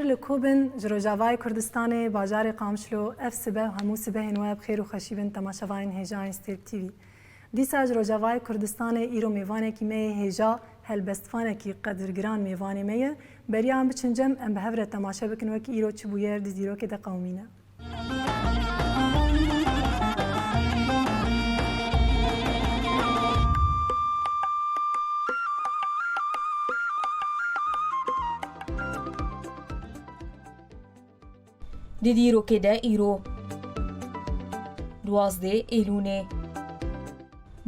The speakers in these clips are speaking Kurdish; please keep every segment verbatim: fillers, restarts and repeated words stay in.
Li ku bin ji Rojavayê Kurdistanê, bajarê Qamişlo, ev sibe û hemû sibehên we bi xêr û xweşî bin temaşevanên hêja yên Stêrk T V. Dîsa ji Rojavayê Kurdistanê îro mêvanekî me yê hêja, helbestvanekî qedirgiran mêvanê me ye. Beriya em biçin cem, em bi hev re temaşe bikin wekî îro çi bûyer di dîrokê de qewimîne. Di dîrokê de îro, duwazdeh Êlûnê,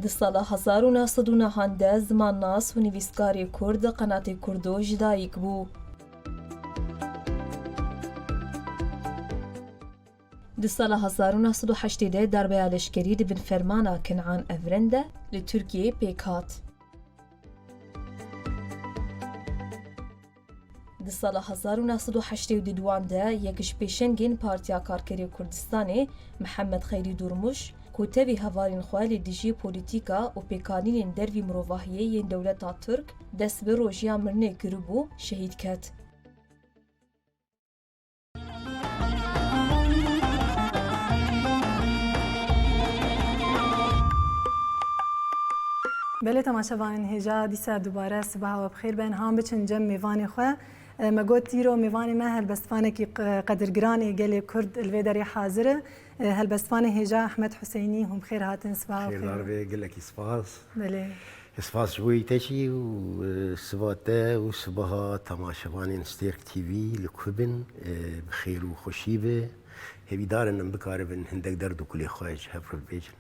di sala hezar û neh sed û nehan de zimannas û nivîskarê kurd Qenatê Kurdo ji dayik bû. Di sala hezar û neh sed û heştê de darbeya leşkerî di bin fermana Kenan Evren de li Tirkiyeyê pêk hat. Di sala hezar û neh sed û heştê û duan de yek ji pêşengên Partiya Karkerê Kurdistanê Mihemed Xeyrî Durmuş, ku tevî hevalên xwe li dijî polîtîka û pêkanînên dervî mirovahiyê yên dewleta Tirk dest bi rojiya mirinê kiribû, şehîd ket. Belê temaşevanên hêja, dîsa dubare sibeha we bi xêr be. Niha em biçin cem mêvanê xwe. E, me got îro mêvanê me helbestvanekî q-, qedirgiran ê gelê Kurd li vê derê hazir e. E, helbestvanê hêja Ehmed Huseynî, hûn bi xêr hatin, sibeha we bi xêr be. Xêrdar be, gelekî spas. Belê. Spas ji bo te jî û, e, siba te û sibaha temaşevanên Stêrk T V li ku bin, e, bi xêr û xweşî be. Hêvîdar in em bikaribin hindek derd û kulê xwe ji hev re bibêjin.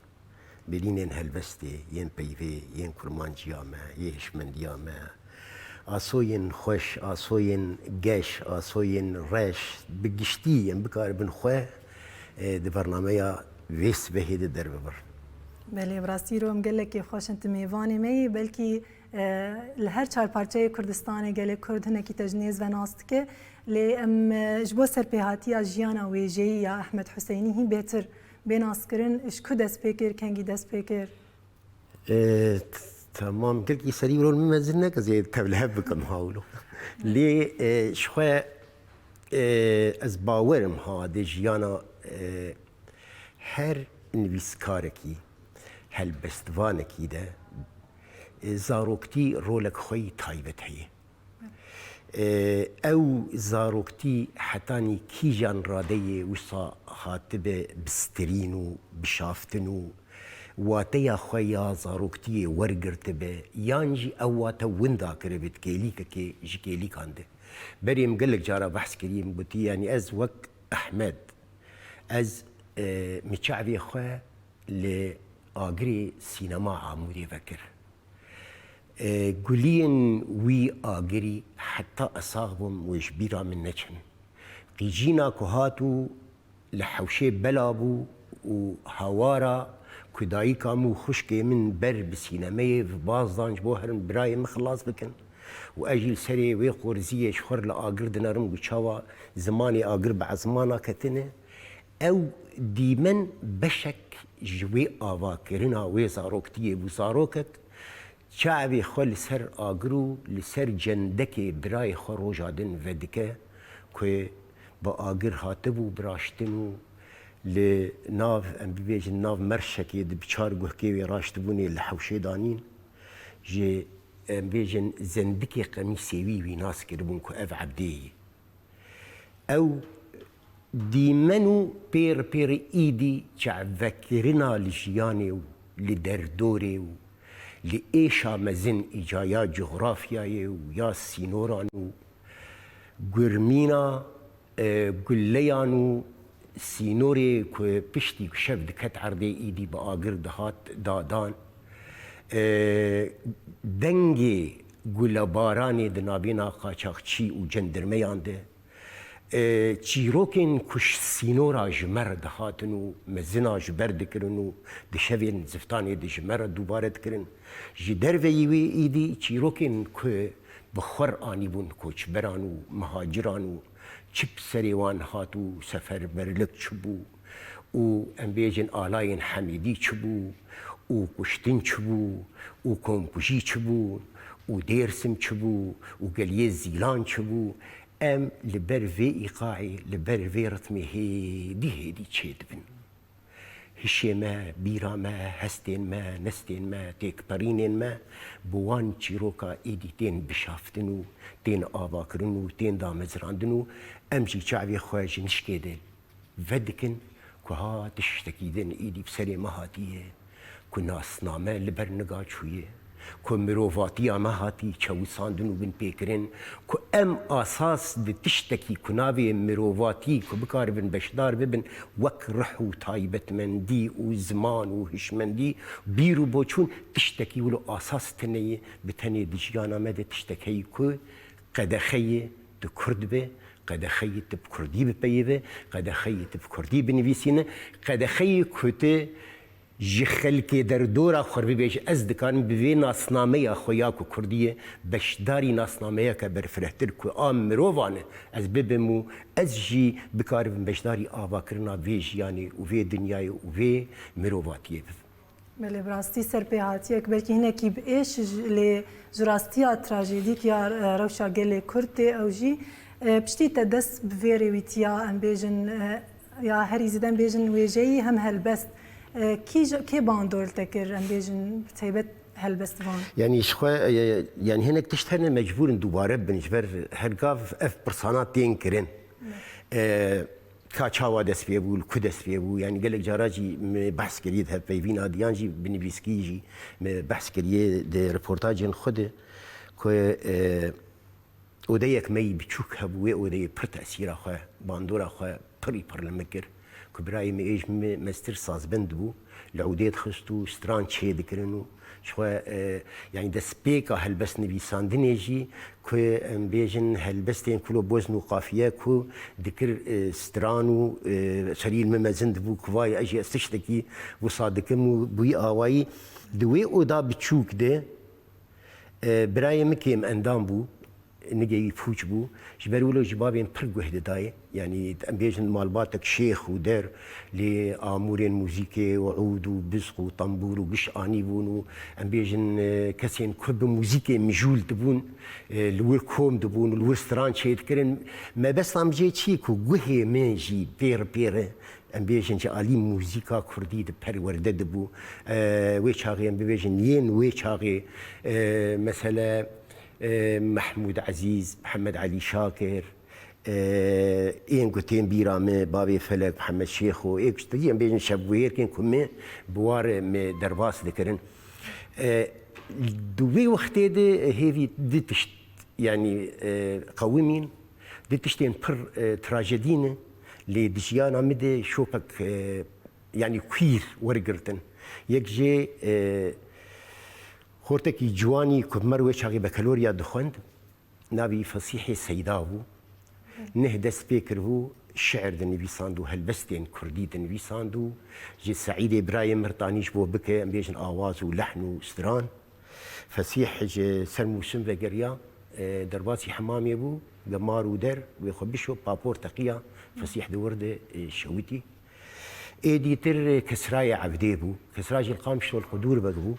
Berînên helbestê, yên peyvê, yên kurmanciya me, yê hişmendiya me, asoyên xweş, asoyên geş, asoyên reş, bi giştî em bikaribin xwe, e, di bernameya vê sibehê de derbibirin. Belê, bi rastî îro em gelekî xweş in tu mêvanê me yî. Belkî, e, li her çar parçeyê Kurdistanê gelê Kurd hinekî te ji nêz ve nas dike. Lê em, e, ji bo serpêhatiya jiyana wêjeyî ya Ehmed Huseynî hîn bêtir bê naskirin, ji ku dest pê kir, kengî dest pê kir? E, t-, temam, gelkî serî wilo min mezin neke, ez ê tevlihev bikim hawlo. Lê, e, ji xwe, e, ez bawerim ha di jiyana, e, her nivîskarekî, helbestvanekî de, e, zaroktî rolek xwe yî taybet heye. E, ew zaroktî hetanî kîjan radeyê wisa hatibe bistirîn û bişaftin û wateya xwe ya zaroktiyê wergirtibe, yan jî ew wate winda kiribe di kêlîkekê ji kêlîkan de. Berê em gelek cara behs kirî, em gotî, yanî ez wek Ehmed, ez, e, min çavê xwe li agirê sînema Amûrê vekir. E, guliyên wî agirî heta ez sax bûm wê ji bîra min neçin. Qîjîna ku hat û li hewşê bela bû û hawara ku dayika min û xwişkê min ber bi sînemeyê bi baz dan ji bo herin birayê min xilas bikin û ez jî li serê wê qorziyê ji xwe re li agir dinerim ku çawa zimanê agir bi ezmana ketine. Ew dîmen beşek ji wê avakirina wê zaroktiyê bû. Zarokek çavê xwe li ser agir û li ser cendekê birayê xwe roja din vedike ku bi agir hatibû biraştin û li nav, em bibêjin, nav merşekê di bi çar guhkê wê raştibûnê li hewşê danîn. Ji, em bêjin, zendikê qemîsê wî, wî nas kiribûn ku ev Ebdê ye. Ew dîmen û pêr pêr îdî çavekirina li jiyanê û li derdorê û li êşa mezin îca ya cografyayê û ya sînoran û gurmîna, e, gulleyan û sînorê ku piştî ku şev diket erdê îdî bi agir dihat dadan, e, dengê gulebaranê di navêna qaçaxçî û cendirmeyan de, e, çîrokên ku ji sînora ji me re dihatin û mezina ji ber dikirin û di şevên ziftanê de ji me re dubare dikirin. Ji derveyî wê îdî çîrokên ku bi xwe re anîbûn koçberan û mihaciran û çi bi serê wan hat û seferberlik çi bû û, em bêjin, alayên Hemîdî çi bû û kuştin çi bû û komkujî çi bû û Dêrsim çi bû û geliyê Zîlan çi bû. Em li ber vê îqaê, li ber vê ritmê hêdî hêdî çêdibin. Hişê me, bîra me, hestên me, nestên me, têkperînên me bi wan çîroka êdî tên bişaftin û tên avakirin û tên damezrandin û em jî çavê xwe ji nişkê de vedikin ku ha tiştekî din êdî bi serê me hatiye, ku nasname li ber niga çûye, ku mirovatiya me hatî çewisandin û binpêkirin, ku em asas di tiştekî ku navê mirovatî ku bikaribin beşdar bibin, wek rih û taybetmendî û ziman û hişmendî, bîr û boçûn, tiştekî wilo asas tune ye, bi tenê di jiyana me de tiştek heye ku qedexeyê tu kurd be, qedexeyê tu bi kurdî bipeyivî, qedexeyê tu bi kurdî binivîsîne, qedexeyê ku tu ji xelkê derdora xwe bibêjî, ez dikarim bi vê nasnameya xwe ya ku kurdî ye, beşdarî nasnameyeke berfirehtir ku a mirovan e, ez bibim û ez jî bikaribim beşdarî avakirina vê jiyanê û vê dinyayê û vê mirovatiyê bibim. Belê, bi rastî serpêhatiyek belkî hinekî bi êş ji, lê ji rastiya trajedîk ya, e, rewşa gelê Kurd tê ew jî, e, piştî te dest bi vê rêwîtiya, em bêjin, e, ya herî zêde em bêjin wêjeyî hem helbest. E, kî ji, kê bandor li te kir, em bêjin bi taybet helbestvan? Yanî ji xwe, e, yanî hinek tişt hene mecbûr in dubare bibin, ji ber her gav ev pirsana tên kirin. E, Ka çawa dest pê bû, li ku dest pê bû? Yanî gelek cara jî me behs kiriye di hevpeyvîna diyan jî bi nivîskî jî me behs kiriye di reportajên xwe de ku, e, odeyek me yî biçûk hebû, wê odeyê pir tesîra xwe, bandora xwe pirî pir li min kir. Ku birayê me ê ji min mestir sazbend bû, li ûdê dixist û stran çê dikirin û Ji xwe, e, yanî destpêka helbest nivîsandinê jî ku em bêjin helbestên kulo bozn û qafiye ku dikir, e, stran û, e, serî li min mezin dibû ku vay ez jî ez tiştekî wisa dikim û bûyî awayî di wê oda biçûk de, e, birayê min kêm endam bû. Nigeyî pûç bû. Ji ber wilo jî bavên pir guh didayê. Yanî em bêjin malbatek şêx û der, lê amûrên muzîkê û ûd û bizq û tembûr û giş anîbûn û em bêjin, e, kesên ku bi muzîkê mijûl dibûn, e, li wir kom dibûn û li wir stran çêdikirin. Mebesta min jê çi ku guhê min jî pêr pêr e. Em bêjin ji alî muzîka kurdî di perwerde dibû. E, wê çaxê em bibêjin yên wê çaxê, e, mesele, e, Mehmûd Ezîz, Mihemed Elî Şakir, e, yên ku tên bîra me, Bavê Felek, Mihemed Şêxo, ê ku ji te dî em bêjin şevguhêrkên ku me bi war me derbas dikirin. E, di wê wextê de hêvî di tişt, yanî, e, qewimîn, di tiştên pir, e, trajedî ne, lê di jiyana min de şopek, e, yanî queer wergirtin. Yek jê, e, xortekî ciwanî ku bi me re wê çaxê bekeloriya dixwend, navê wî Fesîhê Seyda bû. Neh dest pê kiribû, şiir dinivîsand û helbestên kurdî dinivîsand û ji Seîdê birayê min re tanî ji bo bike, em bêjin awaz û lehn û stran. Fesîh ji ser mûsim vegeriya, e, derbasî hemamê bû, gemar û der, wê xwe bişo, papor teqiya, Fesîh di wir de, e, şewitî. Ê dîtir, e, Kesrayê Evdê bû. Kesra jî li Qamişlo li Qudûr Beg bû.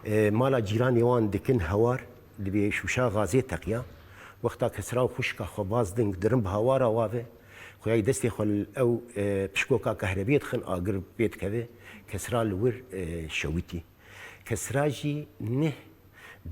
E, mala cîranê wan dikin hewar, dibê şûşa gazê teqiya. Wexta Kesra û xwişka xwe Bazding dirin bi hawara wa ve, xweyayî destê xwe li ew, e, pişkoka kehrebê dixin, agir pê dikeve. Kesra li wir, e, şewitî. Kesra jî neh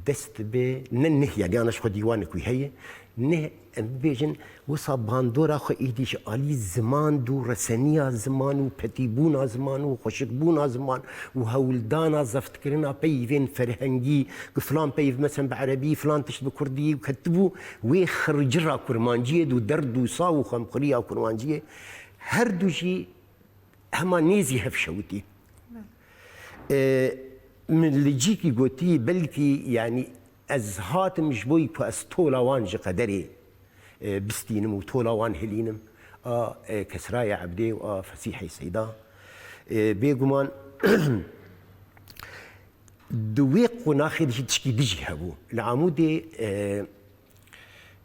dest bi, ne neh, yanî ana ji xwe dîwanek wî heye, neh, em bibêjin, wisa bandora xwe êdî ji alî ziman dû, reseniya ziman û petîbûna ziman û xweşikbûna ziman û hewldana zeftkirina peyvên ferhengî, ku filan peyv, meselen bi erebî, filan tişt bi kurdî û ketibû wê xircira kurmanciyê dû, derd û saw û xemxuriya kurmanciyê, her du jî hema nêzî hev şewitî. E, min li cîkî gotî, belkî, yanî ez hatim ji bo ku ez tola wan ji qederê, e, bistînim û tola wan hilînim. A, e, Kesraya Ebdê û a Fesîhê Seyda. E, bêguman di wê qonaxê de jî tişkî dijî hebû. Li Amûdê, e,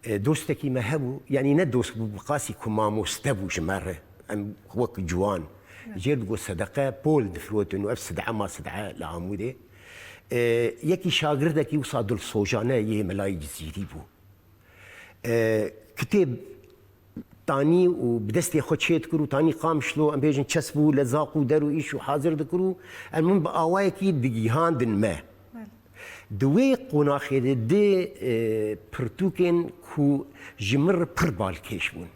E, dostekî me hebû, yanî ne dost bû, bi qasî ku mamoste bû ji me re. Em wek ciwan. Evet. Jê digot sedeqe, pol difirotin û ev sid'e ma sid'e li Amûdê. E, yekî şagirdekî wisa dilsojane yê Melayê Cizîrî bû. E, kitêb tanî û bi destê xwe çê dikir û tanî Qamişlo, em bêjin, çesp û lezaq û der û îş û hazir dikir û em hûn bi awayekî digihandin me. Belê. Di wê qonaxê de di, e, pirtûkên ku ji min re pir balkêş bûn.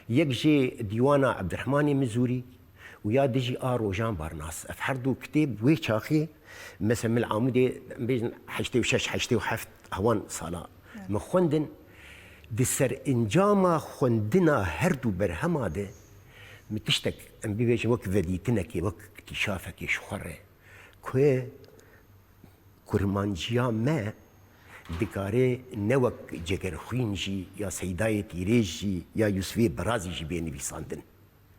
Yek jê dîwana Ebdirehmanê Mizûrî û ya dijî a Rojan Barnas. Ev her du kitêb wê çaxê, mesela min li Amûdê, em bêjin heştê û şeş, heştê û heft hewan sala min xwendin. Di serencama xwendina her du berhema de min tiştek, em bibêjin, wek vedîtinekê, wek îktîşafekê ji xwe re, ku kurmanciya me dikare ne wek Cegerxwîn jî ya Seydayê Tîrêj jî ya Yûsifê Berazî jî bê nivîsandin.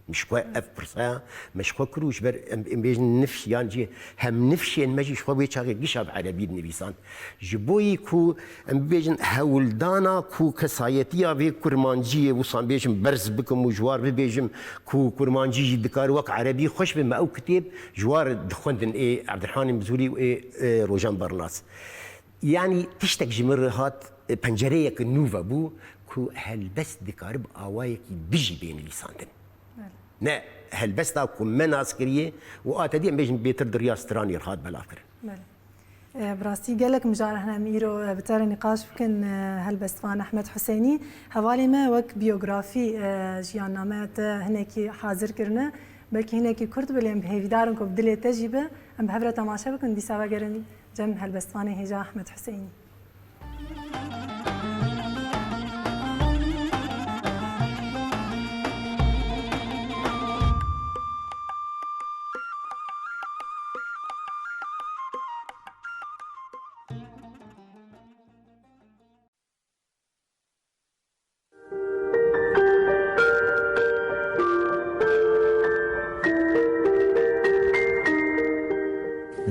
Min ji xwe ev pirsa me ji xwe kir û ji ber em, em bêjin nifş yan jî hem nifşên me jî ji xwe wê çaxê gişa bi erebî dinivîsand. Ji bo yî ku em bibêjin hewldana ku kesayetiya vê kurmanciyê wisa bêjim berz bikim û ji war bibêjim ku kurmancî jî dikare wek erebî xweş be, me ew kitêb ji war dixwendin ê Ebdirehmanê Mizûrî û ê, ê Rojan Barnas. Yanî tiştek ji min re hat, e, pencereyeke nû vebû ku helbest dikare bi awayekî bijî bê nivîsandin. Belê. Ne helbesta ku me nas kiriye û a te dî em bêjin bêtir di riya stranê re hat belavkirin. Belê. E, bi rastî gelek mijar hene em îro, e, bi te re nîqaş bikin, e, helbestvan Ehmed Huseynî. Hevalê me wek biyografî, e, jiyannameya te hinekî hazir kirine. Belkî hinekî kurt be, lê em bi hêvîdar in ku bi dilê te jî be. Em bi hev re temaşe bikin, dîsa vegerin cem helbestvanê hêja Ehmed Huseynî.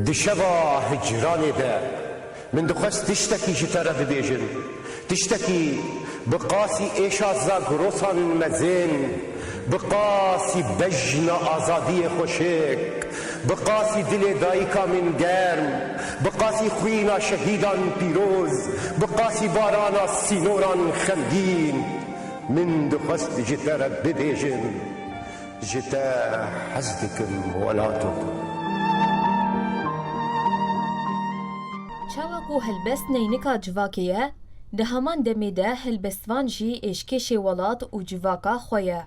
Di şeva hicranê de min dixwest tiştekî ji te re bibêjim. Tiştekî bi qasî êşa zagrosan mezin, bi qasî bejna azadiyê xweşik, bi qasî dilê dayika min germ, bi qasî xwîna şehîdan pîroz, bi qasî barana sînoran xemgîn, min dixwest ji te re bibêjim. Ji te hez dikim welato. Çawa ku helbest neynika civakê ye, di heman demê de helbestvan jî êşkêşê welat û civaka xwe ye.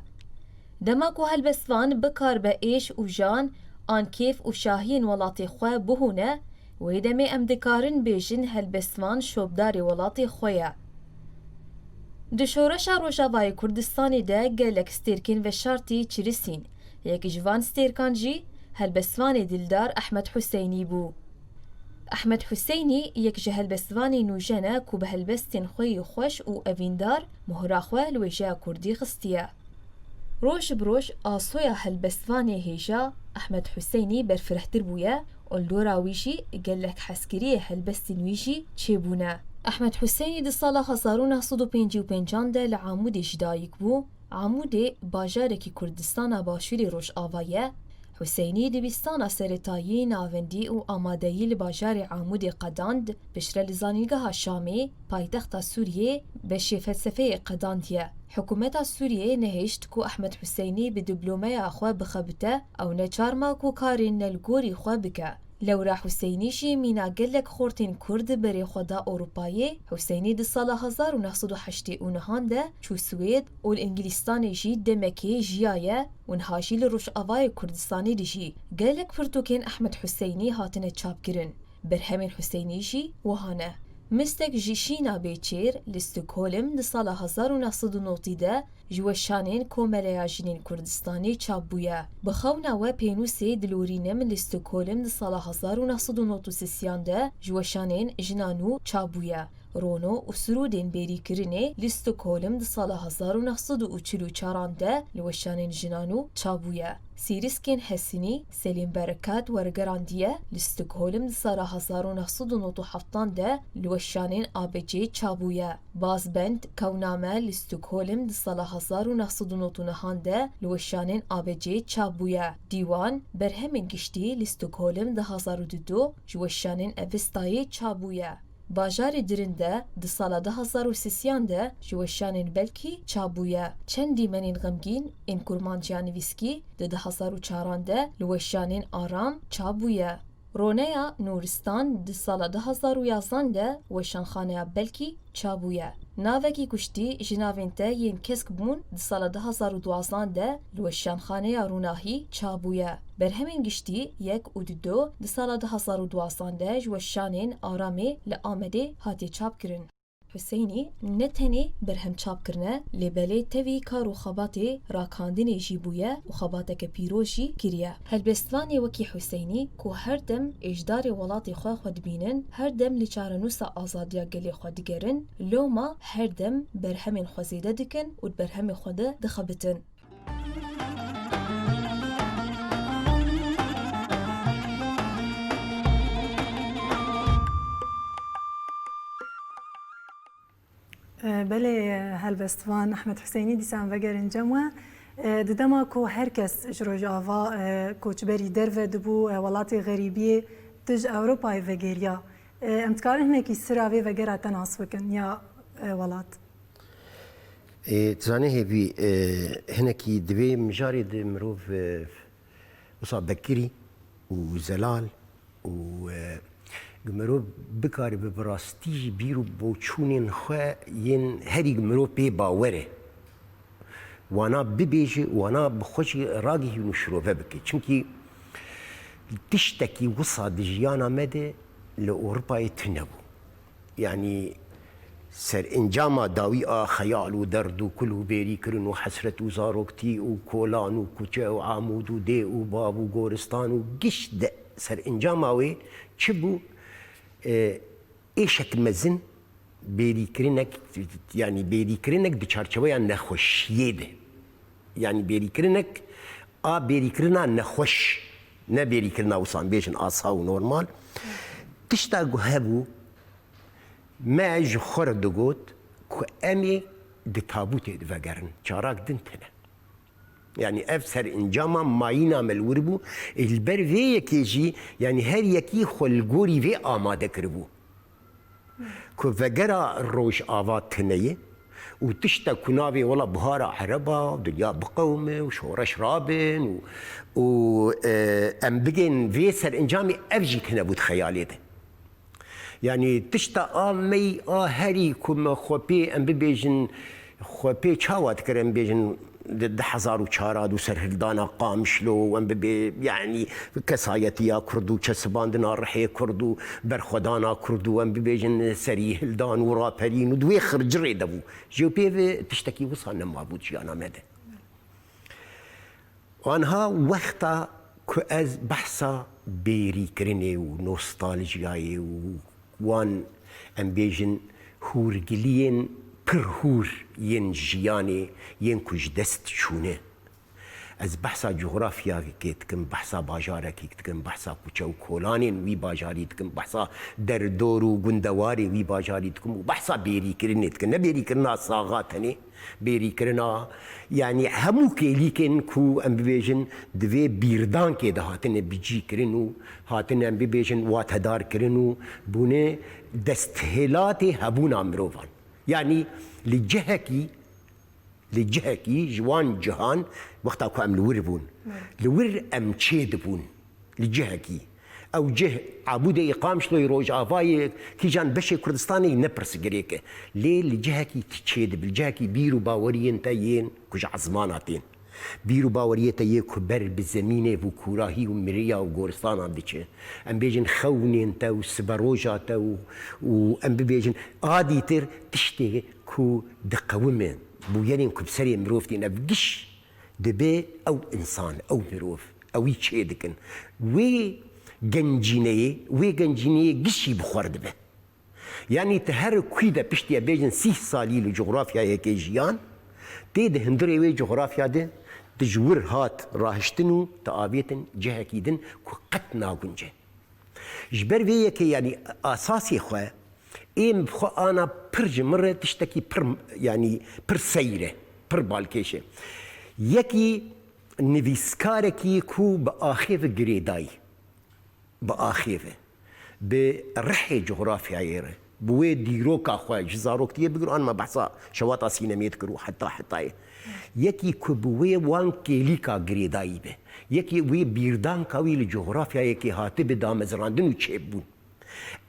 Dema ku helbestvan bikaribe êş û jan an kêf û şahiyên welatê xwe bihûne, wê demê em dikarin bêjin helbestvan şopdarê welatê xwe ye. Di şoreşa Rojavayê Kurdistanê de gelek stêrkên veşartî çirisîn. Yek ji van stêrkan jî helbestvanê dildar Ehmed Huseynî bû. Ehmed Huseynî yek ji helbestvanê nûjen e ku bi helbestên xwe yê xweş û evîndar mohra xwe li wêjeya kurdî xistiye. Roj bi roj asoya helbestvanê hêja Ehmed Huseynî berfirehtir bûye û li dora wî jî gelek hezkiriyê helbestên wî jî çêbûne. Ehmed Huseynî di sala hezar û neh sed û pêncî û pêncan de li Amûdê ji dayik bû. Amûdê bajarekî Kurdistana Başûrê Rojava ye. Huseynî dibistana seretayî, navendî û amadeyî li bajarê Amûdê qedand, piştre li Zanîngeha Şamê, paytexta Sûriyê, beşê felsefeyê qedandiye. Hikûmeta Sûriyeyê nehêşt ku Ehmed Huseynî bi dîplomeya xwe bixebite, ew neçar ma ku karên ne li gorî xwe bike. Lewra Huseynî jî mîna gelek xortên Kurd berê xwe da Ewropayê. Huseynî di sala hezar û neh sed û heştê û nehan de çû Swêd û li Îngilîstanê jî demekê jiyaye û niha jî li Rojavayê Kurdistanê de jî gelek pirtûkên Ehmed Huseynî hatine çapkirin. Berhemên Huseynî jî wiha ne. Mistek ji Şîna Bêçêr li Stockholm di sala hezar û neh sed û notî de ji weşanên Komeleya Jinên Kurdistanê çap bûye. Bi xewna we pênûsê Dilorînim li Stockholm di sala hezar û neh sed û nod û sêyan de ji weşanên Jinan û çap bûye. Rono û Sirûdên Bêrîkirinê li Stockholm di sala hezar û neh sed û çil û çaran de li weşanên Jinan û çap bûye. Sîriskên Hesinî Selîm Berekat wergerandiye, li Stockholm di sala hezar û neh sed û nod û heftan de li weşanên A B C'yê çap bûye. Bazbend Kewname li Stockholm di sala hezar û neh sed û nod û nehan de li weşanên A B C'yê çap bûye. Dîwan Berhemên Giştî li Stockholm di hezar û du ji weşanên Avestayê çap bûye. Bajarê Dirin de di sala du hezar û sêsiyan de ji weşanên Belkî çap bûye. Çend dîmenên xemgîn ên kurmanciya nivîskî di du hezar û çaran de li weşanên Aram çap bûye. Roneya Nûristan di sala du hezar û yazdan de weşanxaneya Belkî çap bûye. Navekî kuştî ji navên te yên kesk bûn di sala du hezar û duwazdan de li weşanxaneya Rûnahî çap bûye. Berhemên giştî yek û dido di sala du hezar û duwazdan de ji weşanên Aramê li Amedê hatiye çapkirin. Huseynî ne tenê berhem çap kirine, lê belê tevî kar û xebatê rakandinê jî bûye û xebateke pîroz jî kiriye. Helbestvanê wekî Huseynî ku her dem êşdarê welatê xwe xwe dibînin, her dem li çarenûsa azadiya gelê xwe digerin, loma her dem berhemên xwe zêde dikin û di berhemê xwe de dixebitin. Belê, helbestvan Ehmed Huseynî, dîsa em vegerin cem we. Di dema ku her kes ji Rojava koçberî derve dibû, welatê xerîbiyê, tu ji Ewropayê vegeriya. Em dikarin hinekî sira vê vegera te nas bikin ya welat? Ê, tu zanî hêvî, e, hinekî di vê mijarê de mirov, e, wisa vekirî û zelal û, e, ku mirov bikaribe bi rastî jî bîr û boçûnên xwe yên herî ku mirov pê bawer e, wana bibêje, wana bi xwe jî ragihîn û şirove bike. Çimkî tiştekî wisa di jiyana me de li Ewropayê tune bû. Yanî serencama dawî a xeyal û derd û kul û bêrîkirin û hesret û zaroktî û kolan û kuçe û amûd û dê û bav û goristan û giş de serencama wê çi bû? E, êşek mezin bêrîkirinek, yanî bêrîkirinek di çarçeweya nexweşiyê de. Yanî bêrîkirinek a bêrîkirina nexweş, ne bêrîkirina wisa em bêjin asa û normal. Tişta ku hebû, me ji xwe re digot ku em ê di tabûtê de vegerin, çarak din tune. Yanî ev serencama mayîna me li wir bû. Ê, li ber vê yekê jî, yanî her yekî xwe li gorî vê amade kiribû. Ku vegera Rojava tune ye û tiştek ku navê wela buhara Ereba, dinya biqewime û şoreş rabin û, û, e, em bigên vê serencamê, ev jî tune bû di xeyalê de. Yanî tişta a mey a herî ku me xwe pê, em bibêjin, xwe pê çawa dikir, em bêjin, di du hezar û çar de û serhildana Qamişlo û em bibê, yanî kesayetiya Kurd û çesibandina rihê Kurd û berxwedana Kurd û em bibêjin serîhildan û raperîn û di wê xircirê de bû. Ji pê ve tiştekî wisa nemabû di jiyana me de. Anha wexta ku ez behsa bêrîkirinê û nostaljiyayê û wan, em bêjin, hûrgiliyên pir hûr yên jiyanê yên ku ji dest çûne. Ez behsa cografyayekê dikim, behsa bajarekî dikim, behsa kuçe û kolanên wî bajarî dikim, behsa derdor û gundewarê wî bajarî dikim û behsa bêrîkirinê dikim. Ne bêrîkirina saxa tenê, bêrîkirina, yanî hemû kêlîkên ku em bibêjin di vê bîrdankê de hatine bicîkirin û hatine, em bibêjin, watedarkirin û bûne desthêlatê hebûna mirovan. Yanî li cihekî, li cihekî ji wan cihan, wexta ku em li wir bûn, li wir em çê dibûn. Li cihekî. Ew cih, Abûdeyê, Qamişloyê, Rojavayê, kîjan beşê Kurdistanê ne pirsgirêk e. Lê li cihekî tu çêdibî, li cihekî bîr û baweriyên te yên ku ji ezmana tên. Bîr û baweriyê te yê ku ber bi zemînê û kûrahî û miriya û goristanan diçe. Em bêjin xewnên te û siberoja te û, û em bibêjin a dîtir tiştê ku diqewime, bûyerên ku bi serê mirov tên, ev giş dibe ew însan, ew mirov, ewî çê dikin. Wê gencîneyê, wê gencîneyê gişî bi xwe re dibe. Yanî tu her kuî de piştî, em bêjin, sîh salî li cografyayekê jiyan, tê di hundirê wê cografya de tu ji wir hat rahiştin û tu avêtin cihekî din ku qet nagunce. Ji ber vê yekê, yanî asasê xwe, ê bi xwe ana pir ji min re tiştekî pir, yanî pir seyr e, pir balkêş e. Yekî nivîskarekî ku bi axê ve girêdayî, bi axê ve, bi rihê cografyayê re, Bi wê dîroka xwe ji zaroktiyê bigir, an me behsa şewata sînemê dikir û heta hetayê. Yekî ku bi wê wan kêlîka girêdayî be, yekî wê bîrdanka wî li cografyayekê hatibe damezrandin û çêbûn.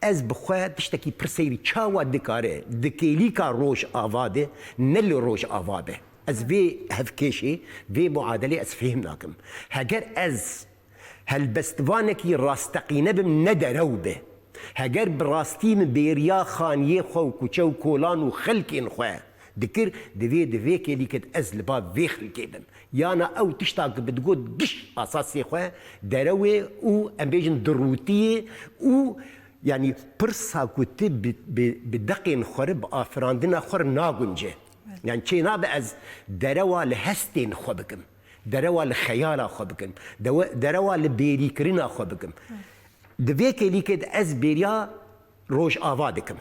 Ez bi xwe tiştekî pir seyr, çawa dikare di kêlîka Rojava de ne li Rojava be? Ez vê hevkêşê, vê muadelê ez fêhm nakim. Heger ez helbestvanekî rasteqîne bim, ne derew be. Heger bi rastî min bêriya xaniyê xwe û kuçe û kolan û xelkên xwe dikir, divê di vê kêlîkê de ez li ba vê xelkê bim. Yana ew tişta ku bi digot giş asasê xwe derew ê û em bêjin dirûtiyê û, yanî, pirsa ku tu bi, bi, bi deqên xwe re, bi afirandina xwe re nagunce. Yanî çê nabe ez derewa li hestên xwe bikim. Derewa li xeyala xwe bikim. Dewe-, derewa li bêrîkirina xwe bikim. Di vê kêlîkê de ez bêriya Rojava dikim.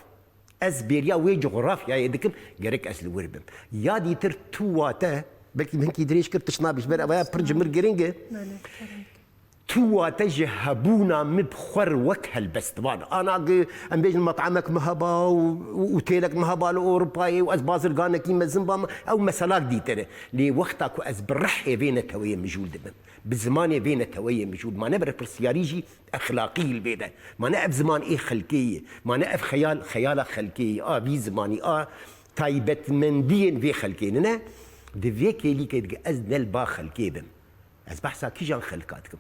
Ez bêriya wê cografyayê dikim, gerek ez li wir bim. Ya dîtir tu wate, belkî min hinkî dirêj kir, tişt nabî, ji ber evaya pir ji mir giring e. Belê, kerem. Tu wate ji hebûna min bi xwe re wek helbestvan. Ana gi-, em bêjin met'emek min heba û, û, û têlek min heba li Ewropayê û ez bazirganekî mezin bam, ew meselak dîtir e. Lê wexta ku ez bi rihê vê neteweyê mijûl dibim, bi zimanê vê neteweyê mijûl, ma ne berpirsiyarî jî exlaqî li vê de. Ma ne ev ziman ê xelkê ye. Ma ne ev xeyal, xeyala xelkê ye. A vî zimanî, a taybetmendiyên vê xelkê ne. Di vê kêlîkê de ez ne li ba xelkê bim. Ez behsa kîjan xelka dikim?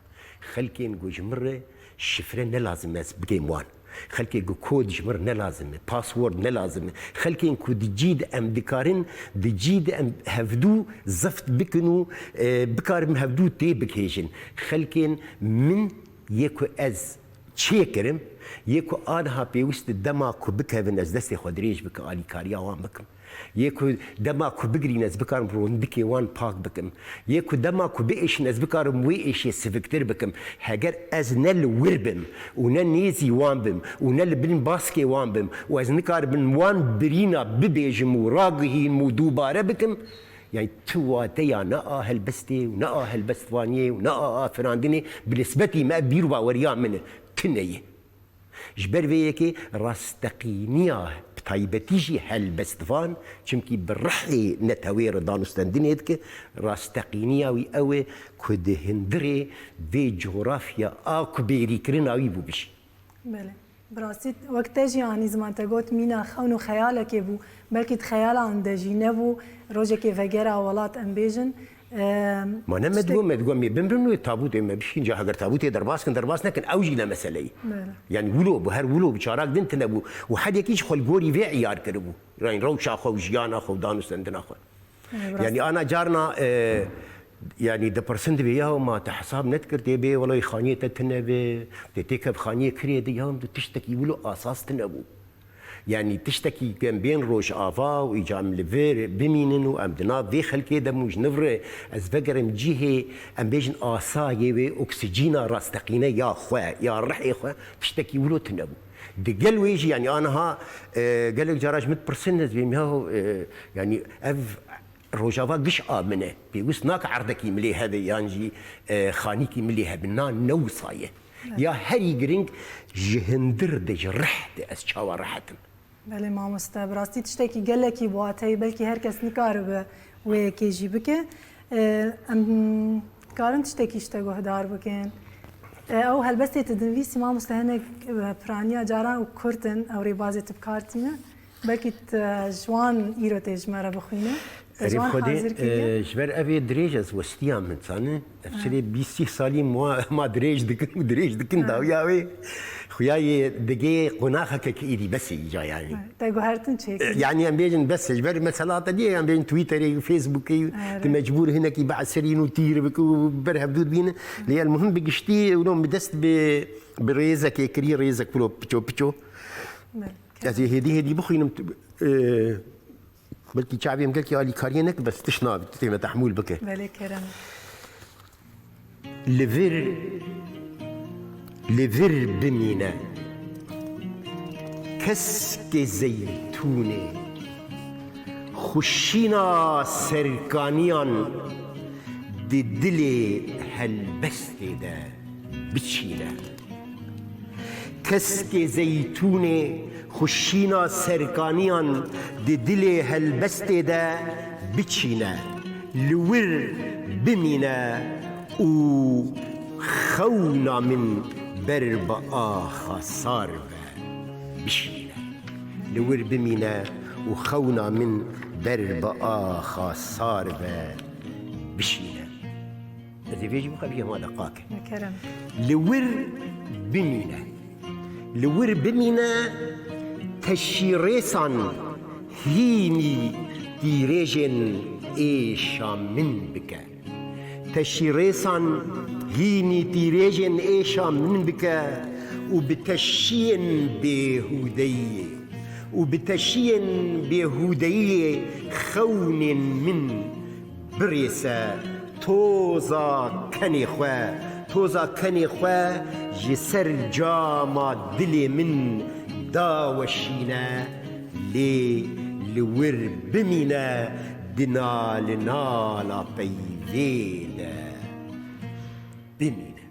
Xelkên ku ji min re şifre ne lazim e ez bigêm wan. Xelkê ku kod ji min re ne lazim e, password ne lazim e. Xelkên ku di cî de em dikarin, di cî de em hevdû zeft bikin û, e, bikarin hevdû tê bigihêjin. Xelkên min yê ku ez çêkirim, yê ku aniha pêwist e dema ku bikevin ez destê xwe dirêj bikim, alîkariya wan bikim. Yê ku dema ku bigirîn ez bikarim rondikê wan pak bikim. Yê ku dema ku biêşin ez bikarim wê êşê siviktir bikim. Heger ez ne li wir bim û ne nêzî wan bim û ne li bin baskê wan bim û ez nikaribim wan birîna bibêjim û ragihînim û dubare bikim, yanî tu wateya ne a helbestê û ne a helbestvaniyê û ne a afirandinê bi nisbetî me, ev bîr û baweriya min e, tune ye. Ji ber vê yekê rasteqîniya bi taybetî jî helbestvan, çimkî bi rihê netewê re danûstendinê dike, rasteqîniya wî ew e ku di hundirê vê cografya a ku bêrîkirina wî bû bijî. Belê. Bi rastî wek te jî anî ziman te got mîna xewn û xeyalekê bû. Belkî di xeyalan de jî nebû. Rojekê vegera welat em bêjin. Em, Ma ne me tiştek- digo, me digo, me bimrin wê tabûtê me bişîn, ca heger tabûtê derbas kin, derbas nekin, ew jî ne meseleyî. Belê. Yanî wilo bû, her wilo bû, çarak din tine bû. Û her yekî ji xwe li gorî vê îyar kiribû. Yanî rewşa xwe û jiyana xwe û danûstendina xwe. Belê, bi rastî. Yanî ana carna, e, yanî dipirsin dibê, ya ma te hesab nedikir, tê bê, welay xaniyê te tine be, tê têkev xaniyê kirê de, ya tu tiştekî wilo asas tine bû. Yanî tiştekî ku em bên Rojava û îca em li vir bimînin û em di nav vê xelkê de û ji nû re ez vegerim cihê, em bêjin asayê wê oksîjîna rasteqîne ya xwe, ya rihê xwe, tiştekî wilo tune bû. Digel wê jî, yanî aniha, e, gelek cara ji min dipirsin, ez bêm ya, e, yanî ev Rojava giş a min e. Pêwist nake erdekî min lê hebe yan jî, e, xanîkî min lê hebe. Na, ne wisa ye. Evet. Ya herî giring ji hundir de, ji rih de ez çawa rehet im. Belê mamoste, bi rastî tiştekî gelekî bi wateyî, belkî her kes nikaribe wê yekê jî bike. E, em karin tiştekî ji te guhdar bikin. E, ew helbestê tu dinivîsî mamoste hinek, e, piraniya caran û kurt in, ew rêbazê tu bi kar tîne. Belkî tu ji wan îro tê ji me re bixwîne. Te ji Erê wan Xwedê, hazir kiriye? E, ji ber ev ê dirêj ez westiya min, zane. Ev Ha. çirê bîst sîh salî ma, ma dirêj dikin û dirêj dikin Ha. dawiya wê. Xuya yê digê qonaxeke ki êdî bes e îca yanî. Ha. Te guhertin çêkir. E, yanî em bêjin bes e. Ji ber mesela te diye em bêjin Twitterê û Facebookê û Erê. tu mecbûr hinekî beserîn û tîr bik û ber hevdû dibînin. Lê el muhim bi giştî wilo min dest bi, bi rêzekê kirî, rêzek wilo piço piço. Belê. Ez ê hêdî hêdî bixwînim, tu, e, belkî çavê min gelkî alîkariyê neke, bes tişt nabe, tu tê me tehmûl bike. Belê, kerem. Li vir, li vir bimîne. Keskê zeytûnê, xuşîna serkaniyan di dilê helbestê de biçîne. Keskê zeytûnê xwe şîna serkaniyan di dilê helbestê de biçîne, li wir bimîne û xewna min ber bi axa sar ve bişîne. Li wir bimîne û xewna min ber bi axa sar ve bişîne. Ez ê vê jî bixwe bî hema deqake. Bi kerem. Li wir bimîne. Li wir bimîne, teşîrêsan hînî tîrêjên êşa min bike. Teşîrêsan hînî tîrêjên êşa min bike û bi teşiyên bêhûdeyiyê û bi teşiyên bêhûdeyiyê xewnên min birêse, toza kenê xwe, toza kenê xwe ji ser cama dilê min daweşîne, lê li wir bimîne di nalinala peyvê de. Bimîne.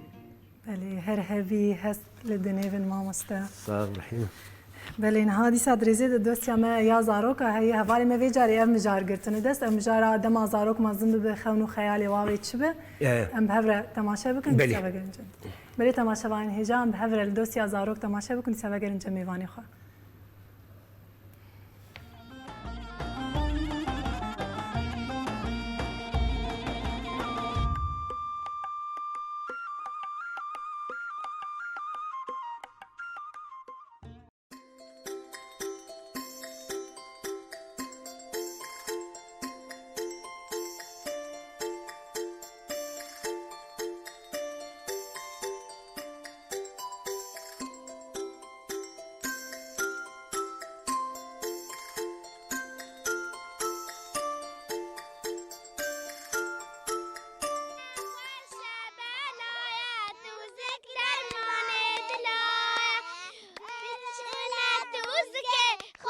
Belê, her hebî hest li dinê bin mamoste. Sağ ol, Rehîm. Belê, niha dîsa di rêzê de dosya me ya zaroka heye. Hevalê me vê carê ev mijar girtine dest. Ev mijara dema zarok mezin bibe, xewn û xeyalê wa wê çi be? E. Em bi hev re temaşe bikin, Belê. dîsa vegerin cem. Belê, temaşevanên hêja, em bi hev re li dosya zarok temaşe bikin, dîsa vegerin cem mêvanê xwe.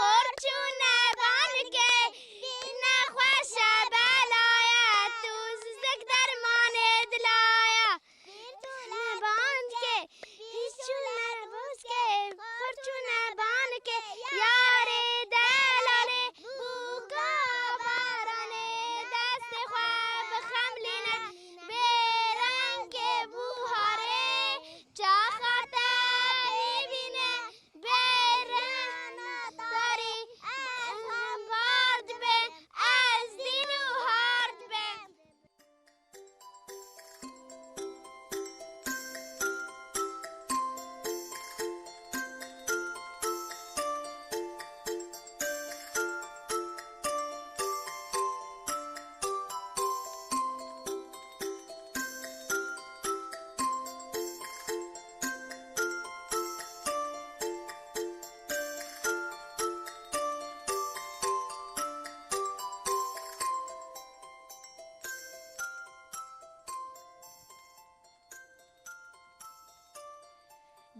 Pîr çûne bandikê, pîr çûne bandikê, xurt çûne bandikê, yarê delalê bûka baranê, destê xwe bixemlîne, bêrengê buharê, çaxa te bîne, bêrena darî, ez hembar dibim, ez dîn û har dibim.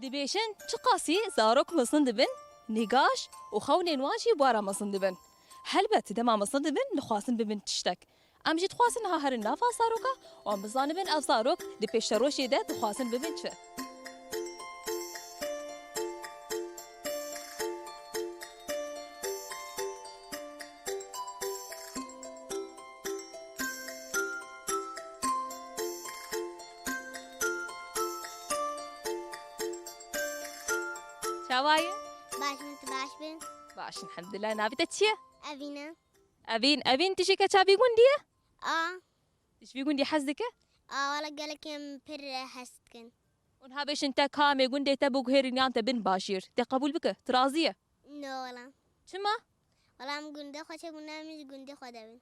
Dibêjin, çiqasî zarok mezin dibin, nîgaş û xewnên wan jî bi wan re mezin dibin. Helbet, dema mezin dibin, dixwazin bibin tiştek. Em jî dixwazin niha herin nava zaroka û em bizanibin ev zarok di pêşerojê de dixwazin bibin çi. Çawa ye? Baş in, tu baş bin? Baş, elhamdulillah. Navê te çi ye? Evîn e. Evîn, Evîn, tu jî keça vî gundî ye? A. Tu ji vî gundî hez dike? A, wela gelek em pir hez dikin. Û niha bêjin te kamê gundê te biguherîn yan te bin bajêr. Te qebûl bike, tu razî ye? No, wela. Çima? Wela em gundê xwe çêbûne, em ji gundê xwe de bin.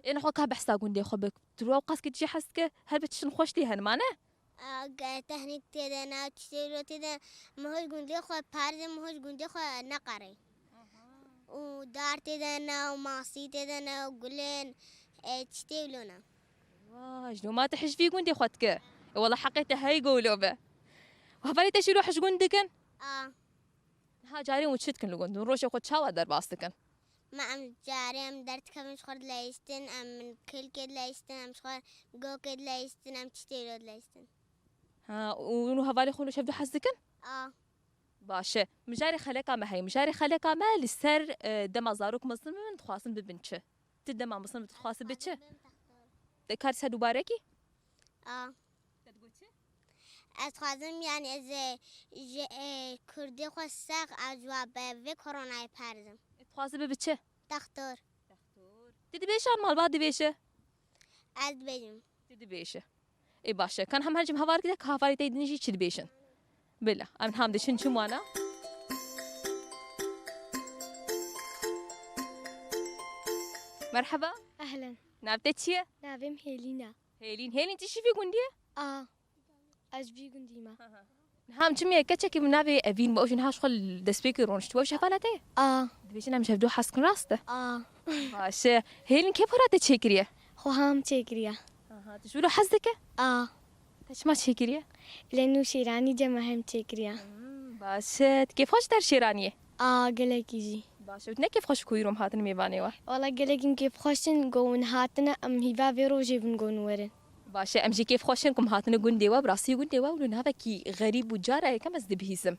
Ê nexwe ka behsa gundê xwe bik. Tu ewqas kî tu jê hez dike, helbet tiştin xweş tê hene, ma ne? A, ge-, tehnik tê de ne, tiştê wilo tê de, me hoj gundê xwe parêze, me hoj gundê xwe neqerê. Û dar tê de ne, û masî tê de ne, û gulên, e, tiştê wilo ne. Vay, ji doma tu hej vî gundê xwe dike. E, wela heqê te hey go wilo be. Hevalê te jî wilo hej gund dikin? A. Niha carê hûn çi dikin li gund? Hûn rojê xwe çawa derbas dikin? Me em carê em derdikevin ji xwe dileyistin, em kilkê dileyistin, em ji xwe gokê dileyistin, em tiştê wilo dileyistin. Ha, û hûn û hevalê xwe li şev du hez dikin? A. Baş e. Mijarê xeleka me heye. Mijarê xeleka me li ser, e, dema zarok mezin bibin, dixwazin bibin çi? Ti dema mezin bibî, dixwazî bi çi? Te kar ser dubare kî? A. Te digot çi? Ez dixwazim, yani ez, e, ji, e, kurdê xwe sax a cewab, e, vê koronayê parêzim. E, dixwazî bi bi çi? Textor. Textor. Ti dibêje, malbat dibêje? Ez dibêjim. Tu dibêje. Ê baş e. Kan hem her cem hevalekî de, ka hevalê te din jî çi dibêjin? Bila. Em ham diçin çi wana? Merheba. Ehlen. Nav te çi ye? Navê min Hêlîn e. Hêlîn. Hêlîn, tu jî vî gundî ye? A. Ez vî gundî me. Niha em çimiye keçekî bi navê Evîn, ew jî niha ji xwe li destpêkê rûniştiye. Ew jî hevala te ye? A. Dibêjin em ji hevdu hez dikin, rast e? A. Baş e. Hêlîn kê pora te çêkiriye? Xwe ham çêkiriye. Aha, tu ji wilo hez dike? A. Te çima çêkiriye? Lê nû şêranî cem me hem çêkiriye. Hmm, baş e. Tu kêfxweş der şêraniyê? A, gelekî jî. Baş e. Tu ne kêfxweş ku îro em hatine mêvanê we? Wala gelekî em kêfxweş in ku hûn hatine, em hîva vê rojê bin ku hûn werin. Baş e, em jî kêfxweş in ku em hatine gundê we, bi rastî gundê we wilo niha wekî xerîb bû, cara yekem ez dibihîzim.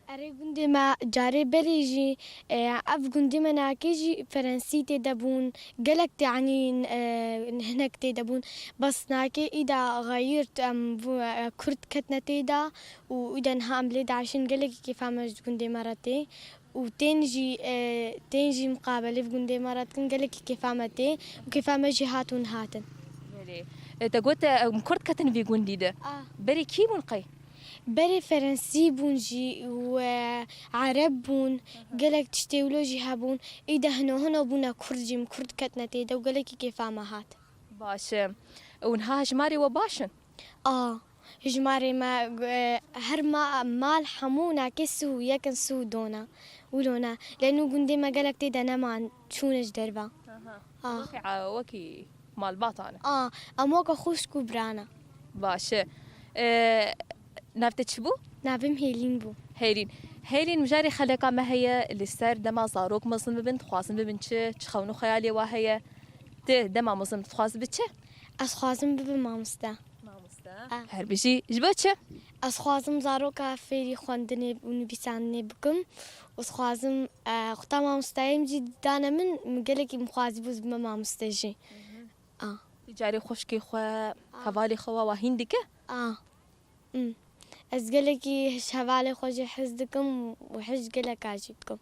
Erê, gundê me carê berê jî, e, ev gundê me nakê jî ferensî tê de bûn, gelek tê, yanî, e, hinek tê de bûn. Bes nakê îda xeyîrt em bû, e, kurd ketine tê de û îda niha em lê diaşin, gelekî kêfa me ji gundê me re tê. Û tên jî, e, tên jî miqabelê bi gundê me re dikin, gelekî kêfa me tê û kêfa me jî hat hûn hatin. Belê. E, te got, e, em kurd ketin vî gundî de. Ah. Berê kî bûn qey? Berê ferensî bûn jî û, e, ereb bûn, gelek tiştê wilo jî hebûn. Îde hino hino bûne kurd jî, em kurd ketine tê de û gelekî kêfa me hat. Baş e. Û niha hejmarê we baş in? A. Hejmarê me, e, her ma-, mal hemû nakê sih û yek in, sih û do ne. Wilo ne. Lê nû gundê me gelek tê de neman, çûne ji derve. Aha. A. Wekî, a, wekî malbatan e. A, em weke xwişk û bira ne. Baş e. E, nav te çi bû? Navê min Hêlîn bû. Hêlîn. Hêlîn, mijarê xeleka me heye, li ser dema zarok mezin bibin, dixwazin bibin çi? Çi xewn û xeyalê we heye? Tu dema mezin dixwazî bi çi? Ez dixwazim bibim mamoste. Mamoste. A. Her bijî. Ji bo çi? Ez dixwazim zaroka fêrî xwendinê û nivîsandinê bikim. Û dixwazim, e, xweta mamosteyê min jî dane min, min gelekî min xwazîbû ez bime mamoste jî. Mhm. A. Tu carê xwişkê xwe, a, hevalê xwe wa hîn dike? A. Hmm. Ez gelekî ji hevalê xwe jî hez dikim û hez geleka jî dikim.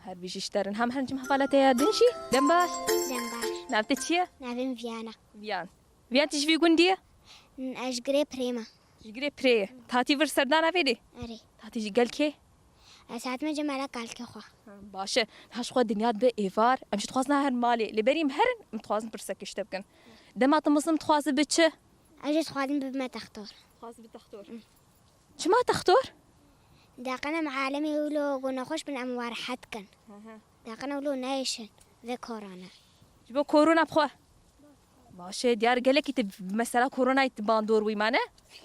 Her bijî ji te re. Hem her cem hevala te ya din jî. Dem baş. Dem baş. Nav te çi ye? Navê min Viyana. Viyan. Viyan, tu ji vî gundî ye? N-, ez ji Girê Pirê me. Ji Girê Pirê ye. Tatî vir serdana vê dê? Erê. Tatî ji gel kê? Ez hatime cem mala kalkê xwe. Ha, baş e. Niha ji xwe dinya dibe êvar. Em jî dixwazin her malê. Lê berî em herin, em dixwazin pirsekê ji te bikin. Dema tu mezin dixwazî bi çi? Ez jî dixwazim bibime textor. Dixwazî bi textor. Hı. Çima textor? Daqine em alemê wilo ku nexweş bin em wa rehet kin. Hı hı. Daqine wilo neyêşin vê korona. Ji bo korona bi xwe? Baş e, diyar gelekî tu mesela koronayê tu bandor bûyî, mane?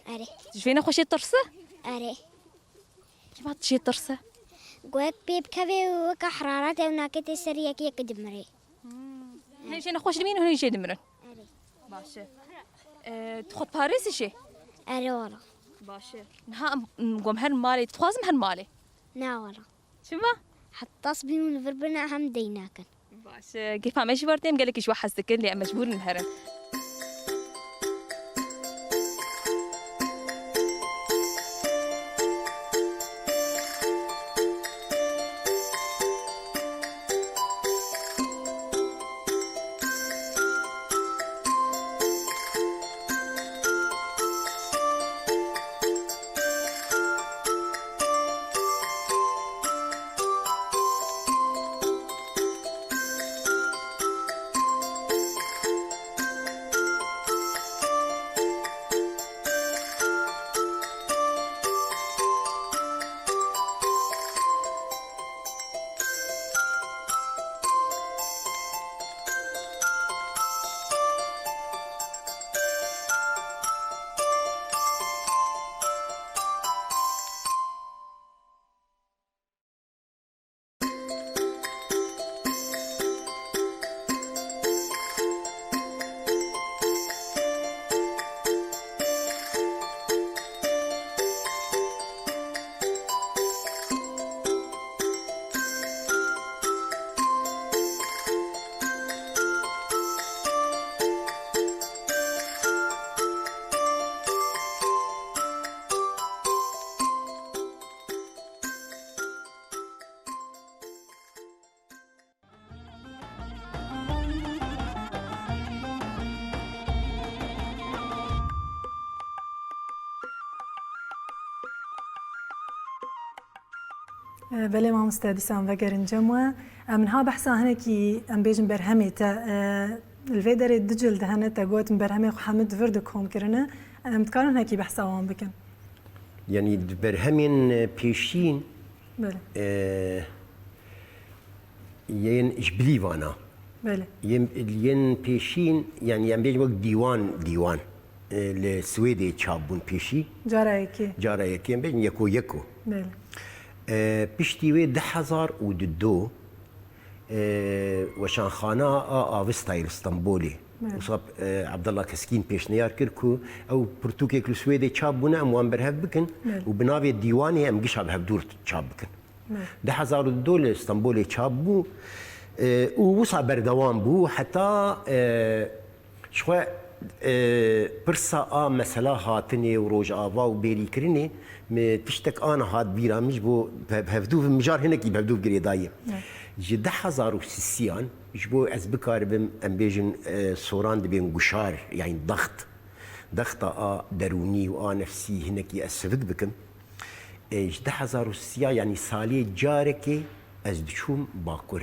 Erê. Tu ji vê nexweşê tirse? Erê. Kî va tu jê tirse? Ku yek pê bikevê weke heraret ew nakê tê ser yek yek dimirê. Hmm. Hin jê nexweş dimînin, hin jê dimirin. Erê. Baş e. E, tu xwe diparêzî jê? Erê wala. Baş e. Niha em, em, gom her malê, dixwazim her malê. Na wala. Çima? Heta sibî hûn li vir bin, em deyn nakin. Baş e. Kêfa me jî wer tê, em gelekî ji we hez dikin, lê em mecbûr in herin. Belê mamoste, dîsa em vegerin cem we. Em niha behsa hinekî, em bêjin, berhemê te, e, li vê derê du cild hene, te got, em berhemê xwe hemû di vir de kom kirine. Em dikarin hinekî behsa wan bikin? Yanî di berhemên, e, pêşîn, Belê. e, yên ji bilîvana. Belê. Yên, yên pêşîn, yanî em bêjin wek dîwan, dîwan, e, li Swêdê çap bûn pêşî. Cara yekê. Cara yekê, em bêjin yeko yeko. Belê. E, piştî wê du hezar û du, e, Weşanxana a Avestayê li Stenbolê. Belê. Wisa, e, Abdullah Keskîn pêşniyar kir ku ew pirtûkek li Swêdê çap bûne, em wan berhev bikin Belê. û bi navê dîwanê em gişa bi hevdûr çap bikin. Belê. Du hezar û du li Stenbolê çap bû, e, û wisa berdewam bû heta, e, ji xwe, e, pirsa a mesela hatinê û Rojava û bêrîkirinê, min tiştek ana hat bîra min, ji bo hev-, hevdûv mijar hinekî bi hevdûv girêdayî. Evet. Ji du hezar û sisiyan, ji bo ez bikaribim, em bêjin, e, soran dibên guşar, yanî daxt, daxta a derûnî û a nefsî hinekî ez sivik bikim. E, ji du hezar û sisiya, yanî salê carekê ez diçûm Bakur.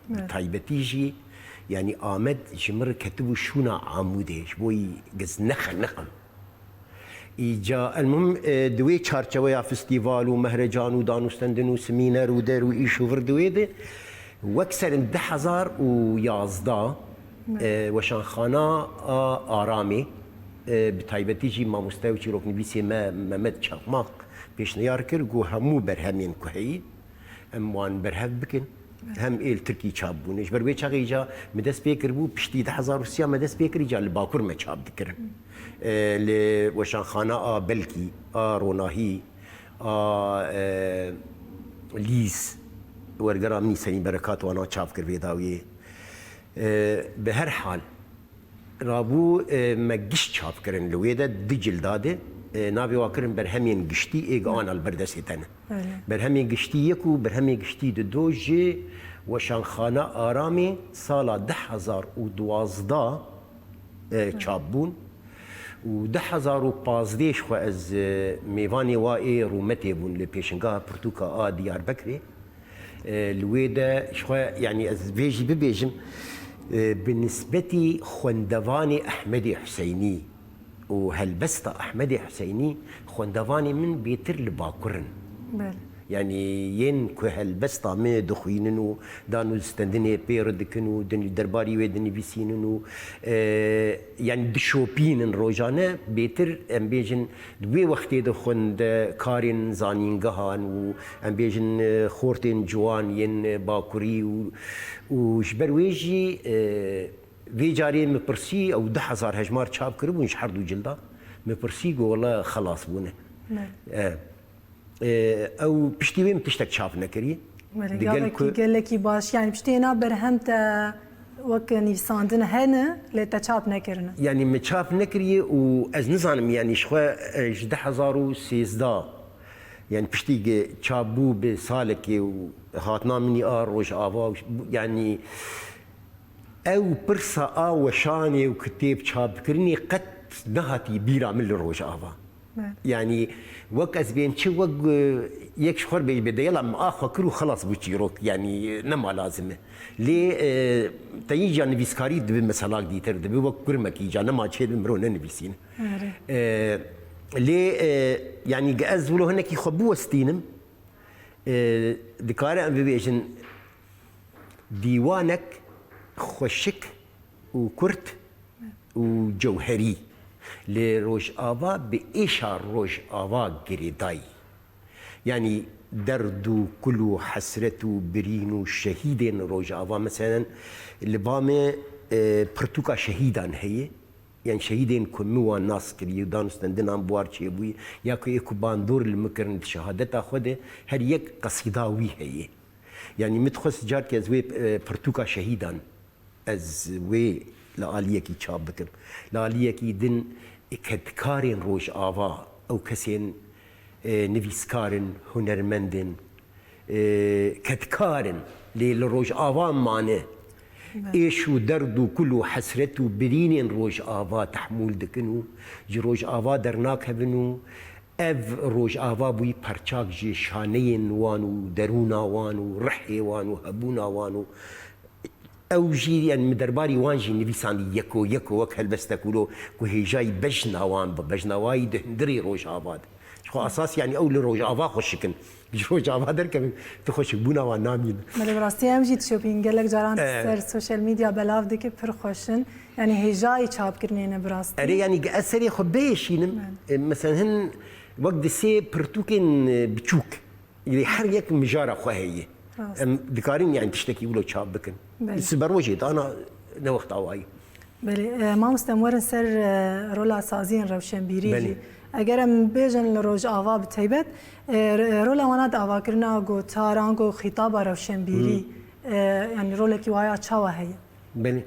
Bi Evet. taybetî jî, yanî Amed ji min re ketibû şûna Amûdê, ji bo yî giz nexeniqim. Îca, elmuhim, e, di wê çarçeweya festîval û mehrecan û danûstendin û semîner û der û îş û vir di wê de, wek serin du hezar û yazdeh, Evet. e, Weşanxana a Aramê, e, bi taybetî jî mamoste û çîroknivîsê me Mehmet Çakmak pêşniyar kir, got hemû berhemên ku heyî, em wan berhev bikin. Hem ê li Tirkî çap bûne. Ji ber wê çaxê îca min dest pê kiribû, piştî du hezar û sisiya me dest pê kir, îca li Bakur me çap dikirin. E, li Weşanxana a Belkî, a Ronahî, a, e, Lîz, wergera min Senî Berekat wana çap kir vê dawiyê. E, bi her hal, Rabû, e, me giş çap kirin li wê de, du cilda de, e, navê wa kirin berhemên giştî, ê gi ana li ber destê te ne. Belê. Berhemên giştî yek û berhemên giştî du ji Weşanxana Aramê sala du hezar û duwazdeh, e, çap bûn. Û du hezar û pazdeh ji xwe ez, e, mêvanê wa ê rûmetê bûn li pêşingeha pirtûka a Diyarbekirê. E, li wê de ji xwe, yanî ez vê jî bibêjim, e, bi nisbetî xwendevanê Ehmedê Huseynî û helbesta Ehmedê Huseynî, xwendevanê min bêtir li Bakur in. Belê. Yanî yên ku helbesta min dixwînin û danûstendinê pê re dikin û din-, derbarî wê dinivîsînin û, e, yanî dişopînin rojane, bêtir em bêjin, Di wê wextê de xwendekarên zanîngehan û, em bêjin, e, xortên ciwan yên, e, bakurî û, û ji ber wê jî, e, vê carê min pirsî, ew du hezar hejmar çap kiribûn ji her du cilda. Min pirsî, got, wele xelas bûne. Ne. E, e, ew piştî wê min tiştek çap nekirî. Belê, Digel gavekî ku gelekî baş. Yanî piştî hêna berhem te wek nivîsandin hene, lê te çap nekirine. Yanî min çap nekiriye û ez nizanim, yanî ji xwe, e, ji du hezar û sêzdeh, yanî piştî ge çap bû bi salekê û hatina min a Rojava û, yanî ew pirsa a weşanê û kitêb çapkirinê qet nehatî bîra min li Rojava. Evet. Yanî wek ez bên çi, wek, e, yek ji xwe bê, bê deyela min a xwe kir û xelas bû çîrok, yanî, e, nema lazim e. Lê, e, te yî ya nivîskarî dibi meselak dîtir, dibi wek kurmekî ca nema çê dibi mirov nenivîsîn. Erê. E, lê, e, yanî ge ez wilo hinekî xwe biwestînim, e, dikare em bibêjin, Dîwanek xweşik û kurt û cewherî. Lê Rojava bi êşa Rojava girêdayî. Yanî derd û kul û hesret û birîn û şehîdên Rojava, meselen, li ba me, e, pirtûka şehîdan heye. Yan şehîdên ku min wan nas kiriye û danûstendinan bi war çêbûyî, ya ku ê ku bandor li min kirin di şehadeta xwe de, her yek qesîda wî heye. Yanî min dixwest carkê ez wê, e, pirtûka şehîdan, ez wê li aliyekî çap bikim. Li aliyekî din, e, kedkarên Rojava, ew kesên, e, nivîskar in, hunermend in, e, kedkar in, lê li Rojava mane. Evet. Êş û derd û kul û hesret û birînên Rojava tehmûl dikin û ji Rojava dernakevin û Ev Rojava bûyî parçak ji şaneyên wan û derûna wan û rihê wan û hebûna wan û ew jî, yani, min derbarî wan jî nivîsandî yeko yeko wek helbestek wilo ku hêjayî bejna wan bi bejna wayî di hundirê Rojava de. Ji xwe esas, yani, ew li Rojava xweşik in. Ji Rojava derkevin, tu xweşikbûna wan namîne. Belê, bi rastî em jî dişopîn. Gelek caran ser sosyal medya belav dike, pir xweş in. Yani hêjayî çapkirinê ne bi rastî. Erê, yani ez serê xwe bêşînim. E, mesela hin wek di sê pirtûkên, e, biçûk. Lê her yek mijara xwe heye. Rast. Em dikarin yani tiştekî wilo çap bikin. Belê. Siberojê dana ne wext awayî. Belê, e, mamoste, em werin ser, e, rola saziyên rewşenbîrî Belê. jî. Eger em bêjin li Rojava bi taybet, e, r-, rola wana di avakirina gotaran ku xîtaba rewşenbîrî, Hmm. e, yani rolekî waya çawa heye? Belê.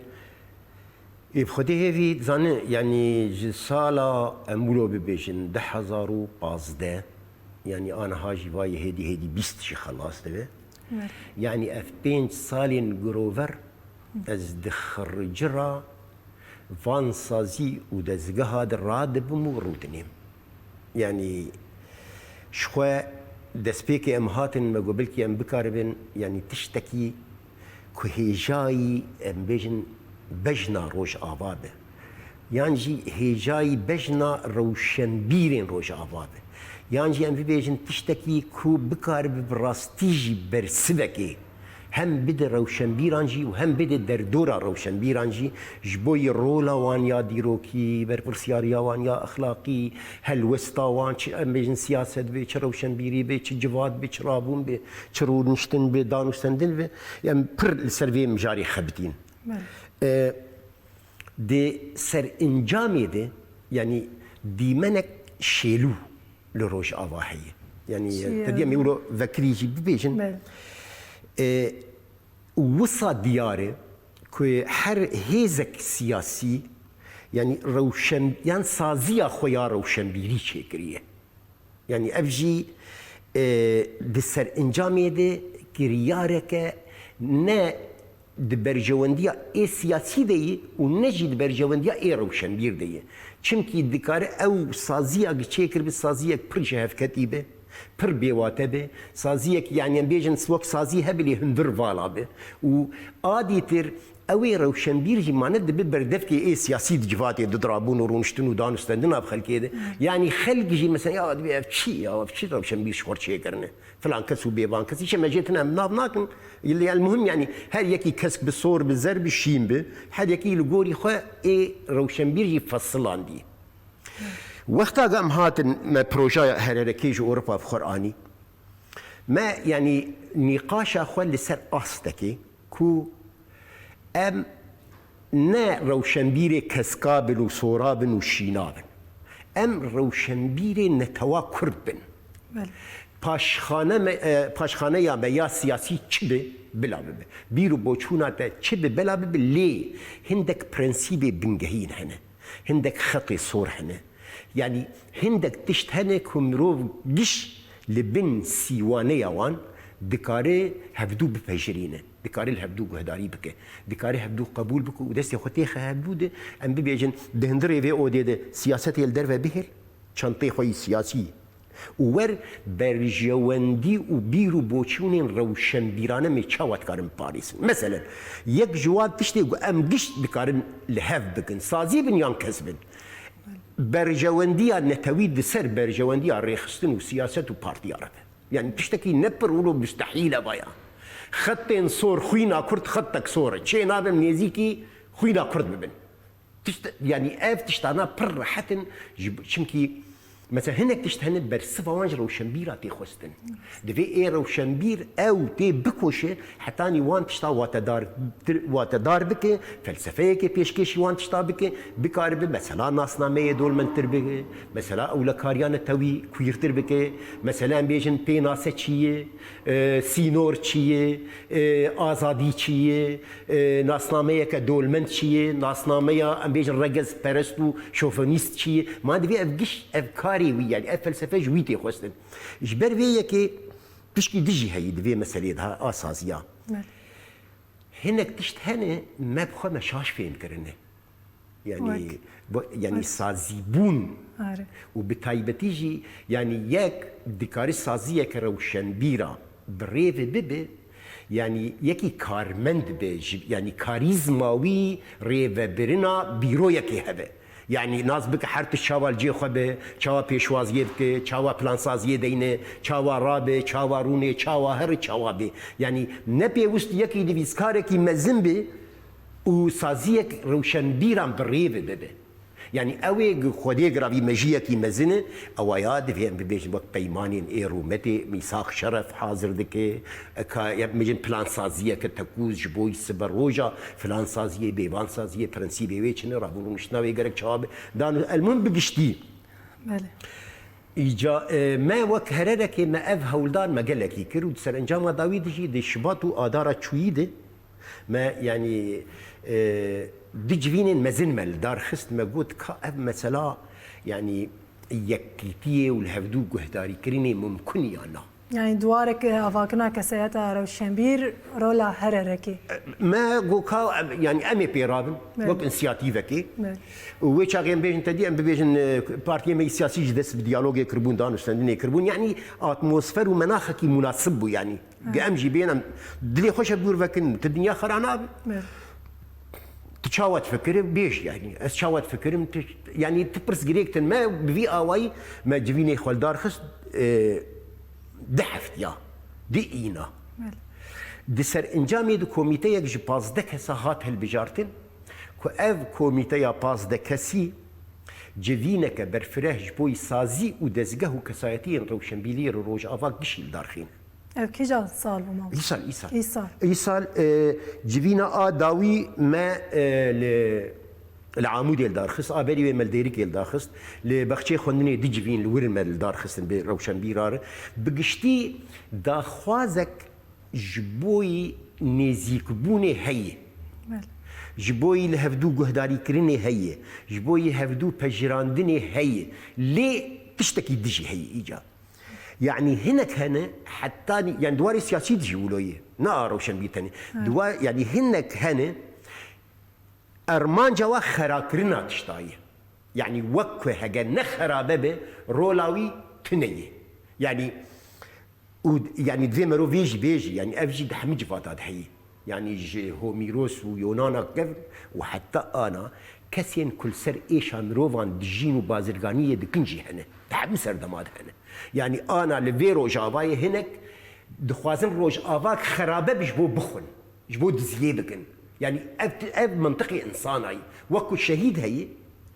Ê, bi xwedê hêvî dizane, yanî ji sala em wilo bibêjin, du hezar û pazdeh, yanî aniha jî vayê hêdî hêdî bîst jî xelas dibe. Evet. Yanî ev pênc salên girover ez di xiricira van sazî û dezgeha de radibim û rûdinêm. Yanî ji xwe destpêkê em hatin, me got belkî em bikaribin, yanî tiştekî ku hêjayî, em bêjin, bejna Rojava be. Yan jî hêjayî bejna rewşenbîrên Rojava be. Yan jî em bibêjin tiştekî ku bikaribe bi rastî jî bersivekê hem bide rewşenbîran jî û hem bide derdora rewşenbîran jî, ji bo yê rola wan ya dîrokî, berpirsyariya wan ya exlaqî, helwesta wan, çi em bêjin siyaset be, çi rewşenbîrî be, çi civat be, çi rabûn be, çi rûniştin be, danûstendin be, em pir li ser vê mijarê xebitîn. Belê. E, di serencamê de, yanî dîmenek şêlû li Rojava heye. Yanî, Çi, te diya em ê wilo vekirî jî bibêjin. Belê. E, wisa diyar e ku her hêzek siyasî, yanî rewşen-, yan saziya xwe ya rewşenbîrî çêkiriye. Yanî ev jî, e, di serencamê de kiryareke ne di berjewendiya ê siyasî de yî û ne jî di berjewendiya ê rewşenbîr de yî. Çimkî dikare ew saziya ki çêkiribe saziyek pir ji hevketî be, pir bêwate be, saziyek, yanî em bêjin wek sazî hebe lê hundir vala be û a dîtir ew ê rewşenbîr jî mane dibe berdevkê ê siyasî di civatê de, di rabûn û rûniştin û danûstendina bi xelkê de. Yanî xelk jî mesela, ya divê ev çi ya, ev çi rewşenbîr ji xwe çêkirine? Filan kes û bêvan kes, îşe me jê tune em nav nakin. Lê el muhim, yanî her yekî kesk bi sor, bi zer, bi şîn bi, her yekî li gorî xwe ê rewşenbîr jî fesilandî. Wexta em hatin me projeya hererekê ji Ewropa bi xwe anî, me, yanî, nîqaşa xwe li ser astekê ku em ne rewşenbîrê keska bin û sora bin û şîna bin. Em rewşenbîrê netewa Kurd bin. Belê. Paşxane me, e, paşxaneya me ya siyasî çi be, bila bibe. Bîr û boçûna te çi be, bila bibe, lê hindek prensîbê bingehîn hene. Hindek xetê sor hene. Yanî hindek tişt hene ku mirov giş li bin sîwaneya wan dikare hevdû bipejirîne. Dikare li hevdû guhdarî bike. Dikare hevdû qebûl bike û destê xwe têxe hevdû de, em bibêjin, di hundirê vê odê de siyasetê li derve bihêl, çentê xwe yî siyasî û wer berjewendî û bîr û boçûnên rewşenbîrane me çawa dikarin biparêzin. Meselen, yek ji wan tiştê ku em giş dikarin li hev bikin, sazî bin yan kes bin, berjewendiya netewî di ser berjewendiya rêxistin û siyaset û partiya re be. Yani tiştekî ne pir wilo mustehîl e vaya. Xetên sor xwîna Kurd xetek sor e. Çê nabin nêzîkî xwîna Kurd bibin. Tişt, yani ev tiştana pir rehet in, ji, çimkî mesela hinek tişt hene bersiva wan ji rewşenbîra tê xwestin. Divê ê rewşenbîr ew tê bikoşe, hetanî wan tişta watedar, tir, watedar bike, felsefeyeke pêşkêşî wan tişta bike, bikaribe mesela nasnameyê dolmendtir bike, mesela ewlekariya netewî kwîrtir bike, mesela em bêjin pênase çi ye, e, sînor çi ye, e, azadî çi ye, e, nasnameyeke dolmend çi ye, nasnameya, em bêjin, regezperest û şovenîst çi ye. Ma divê ev giş, ev karê wî, yani ev felsefe ji wî tê xwestin. Ji ber vê yekê pişkî dijî heyî di vê meseleyê de, ha, a saziya. Evet. Hinek tişt hene me bi xwe me şaş fêm kirine. Yanî, Wek. bu, yanî Wek. sazîbûn Are. û bi taybetî jî, yanî yek dikare saziyeke rewşenbîra bi rê ve bibe, yanî yekî karmend be, ji, yanî karîzma wî rêvebirina bîroyekê hebe. Yanî nas bike her tişt çawa li cê xwe be, çawa pêşwaziyê bike, çawa plansaziyê deyne, çawa rabe, çawa rûnê, çawa here, çawa bê. Yanî ne pêwist yekî nivîskarekî mezin be û saziyek rewşenbîran bi rê ve bibe. Yanî ew ê gi-, xwedê giravî mejiyekî mezin e, ewa ya divê em bibêjin wek peymanên ê rûmetê, mîsax şeref hazir dike, eka, ya bibêjin plansaziyeke tekûz ji bo siberoja filan saziyê, bêvan saziyê, prensîbê wê çi ne, rabûn rûniştina wê gerek çawa be. Dan elmûn bi giştî. Belê. Îca, e, me wek hererekê me ev hewldar me gelekî kir û di serencama dawî de jî di Şibat û Adara çûyî de me, yanî, e, du civînên mezin me li dar xist, me got ka ev mesela, yanî, yekîtiyê û li hevdû guhdarîkirinê mumkun ya na. Yanî duwarek, e, avakirina kesayeta rewşenbîr rola hererekê. Me got ka, em, yanî em ê pê rabin, Evet. wek însiyatîvekê. Evet. Û wê çaxê em bêjin te dî, em bibêjin, e, partiyê me yî siyasî ji dest bi diyalogê kiribûn, danûstendinê kiribûn. Yanî atmosfer û menaxekî munasib bû yanî. Ge em jî bên em dilê xwe ji hev dûr vekin, tu dinya xera nabe. Evet. Tu çawa difikire, bêj yanî. Ez çawa difikirim, tu, yanî tu pirsgirêk din me, bi vî awayî me civînê xwe li dar xist, e, di heftiya, di îna. Evet. Di serencamê de komîteyek ji pazdeh kesa hat hilbijartin, ku ev komîteya pazdeh kesî civîneke berfireh ji bo sazî û dezgeh û kesayetiyên rewşenbîriyê li Rojava gişî li dar xîn. Ev kîja sal bû, mamoste? Îsal, îsal. Îsal. Îsal, e, civîna a dawî me, e, li, li Amûdê li dar xist, a berî wê me li Dêrikê li dar xist, li bexçeyê xwendinê du civîn li wir me li dar xistin bi rewşenbîra re. Bi giştî daxwazek ji bo yî nêzîkbûnê heye. Belê. Ji bo yî li hevdû guhdarîkirinê heye. Ji bo yî hevdû pejirandinê heye. Lê tiştekî dijî heye îca. Yanî hinek hene, heta, yanî di warê siyasî de jî wilo ye. Ne a rewşenbîr tenê. Evet. Di wa-, yanî hinek hene, armanca wa xerakirina tişta ye. Yanî wek ku hege ne xerabe be, rola wî tune ye. Yanî û, yanî divê merov vê jî bêjî, yanî ev jî di hemî civata de heye. Yanî ji Homîros û Yonana kevn û heta ana kesên ku li ser êşa mirovan dijîn û bazirganiyê dikin jî hene. Di hemî serdema de hene. Yanî ana li vê Rojavayê hinek dixwazin Rojava xerabe bi ji bo bixwin, ji bo diziyê bikin. Yanî ev, ev mintiqê insana ye. Wek ku şehîd heye,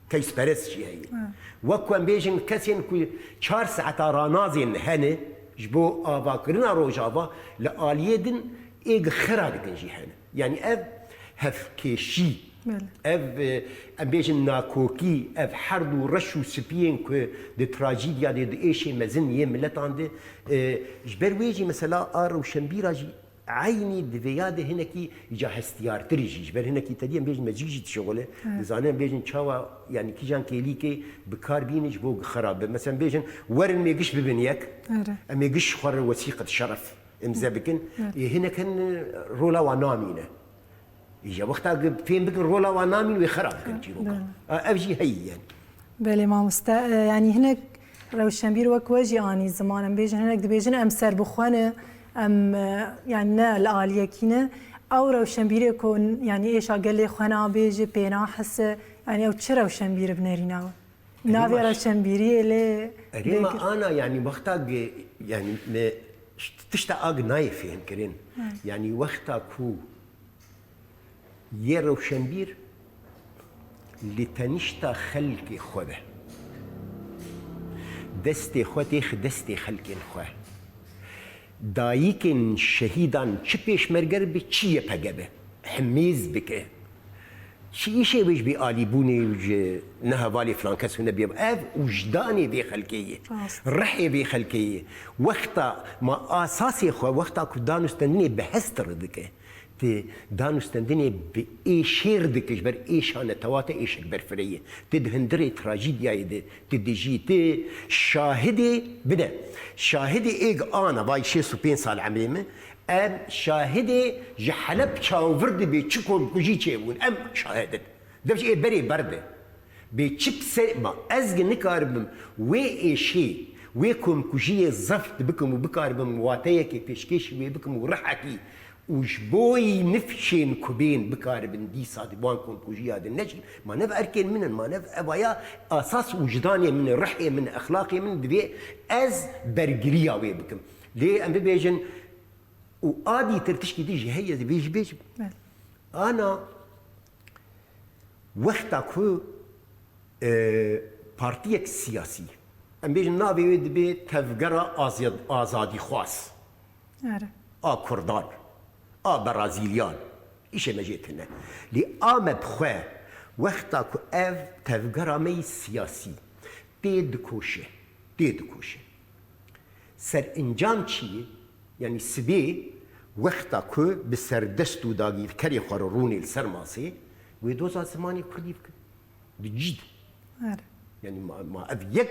keysperest jî heye. Ha. Wek ku em bêjin kesên ku çar saeta ranazên hene ji bo avakirina Rojava li aliyê din ê gi xera dikin jî hene. Yanî ev hevkêşî, Belê. ev, e, em bêjin nakokî, ev herd û reş û spiyên ku di trajîdiya de di êşê mezin yê miletan de, e, ji ber wê jî mesela a rewşenbîra jî eynî di vêya de hinekî îca hestiyartir jî. Ji ber hinekî te dî em bêjin mezî jî dişixule. Evet. Dizanin em bêjin çawa, yanî kîjan kêlîkê bi kar bînin ji bo xera be. Mesela em bêjin werin mêgiş bibin yek. Evet. Em ê giş xwe re wesîqet şeref imze bikin. Evet. Ê hinek hin rola wan namîne. Îja wexta fêm bikin rola wan namîn wê xera bikin çîroka. Belê. A, ev jî heyî yani. Belê mamoste, e, yanî hinek rewşenbîr wek we jî anî ziman, em bêjin, hinek dibêjin em serbixwe ne, em, e, yanî ne li aliyekî ne. Ew rewşenbîrê ku, yanî êşa gelê xwe nabêje, pê nahese, yanî ew çi rewşenbîr bi nerîna we? Navê rewşenbîriyê lê Erê ma bêgir- ana, yanî wexta ge-, yanî me ş-, tişta a gi nayê fêhmkirin. Hı. Yanî wexta ku yê rewşenbîr li tenişta xelkê xwe be. Destê xwe têxi destê xelkên xwe. Dayikên şehîdan çi pêşmerge be, çi Y P G be, himêz bike. Çi îşê wê ji bî alîbûnê û ji ne hevalê filan kes hûn nebî. Ev wijdanê vê xelkê ye. Rast. Rihê vê xelkê ye. Wexta ma asasê xwe, wexta ku danûstendinê bi hest re dike, Ti danûstendinê bi êşêr dike, ji ber êşa netewa te êşek berfireh ye. Ti di hundirê trajîdiyayê de, ti dijî, ti şahidê, bine, şahidê êg ana, vay şêst û pênc sal emrê min, em şahidê ji Heleb çavbir dibê çi komkujî çêbûn, em şahid in. Dev ji ê berê berde. Bê çi bi ser ma ez gi nikaribim wê êşê, wê komkujiyê zeft bikim û bikaribim wateyekê pêşkêşî wê bikim û rihekî û ji bo yî nifşên ku bên bikaribin dîsa di wan komkujiya de neçin. Ma nev erkên min in, ma nev evaya asas û wijdanê min e, rihê min e, exlaqê min divê ez bergiriya wê bikim. Lê em bibêjin û a dîtir tişkî dî jî heye, divê jî bêjim. Belê. Ana wexta ku, e, partiyek siyasî, em bêjin navê wê dibê tevgera azya-, azadîxwaz. Are. A Kurdan, a Brazîlyan, îşê me jê tune. Lê a me bi xwe, wexta ku ev tevgera me yî siyasî tê dikoşe, tê dikoşe. Serencam çi ye? Yanî sibê wexta ku bi serdest û dagîrkerê xwe re rûnê li ser masê, wê doza zimanê kurdî bikin. Di cî de. Are. Yanî ma, ma ev yek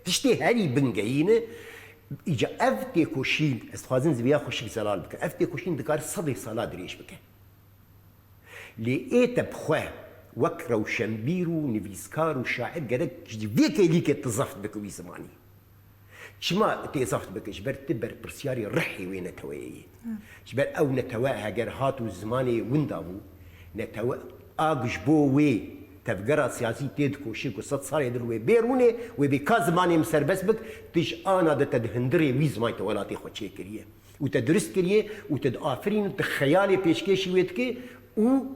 tiştê herî bingehîn e. Îca ev têkoşîn, ez dixwazim ziviya xweşik zelal bikim. Ev têkoşîn dikare sedê sala dirêj bike. Lê ê te bi xwe wek rewşenbîr û nivîskar û şair gerek ji vê kêlîkê tu zeft bike wî zimanî. Çima tê zeft bike? Ji ber tu berpirsiyarê rihê wê neteweyê yî. Hı. Ji ber ew netewe heger hat û zimanê winda bû, netewe a ji bo wê tevgera siyasî tê dikoşî ku sed salê din wê bê rûnê, wê bê ka zimanê min serbest bik, tu ji ana de te di hundirê wî zimanê te welatê xwe çêkiriye. Û te dirust kiriye û te diafirîn û tu xeyalê pêşkêşî wê dike û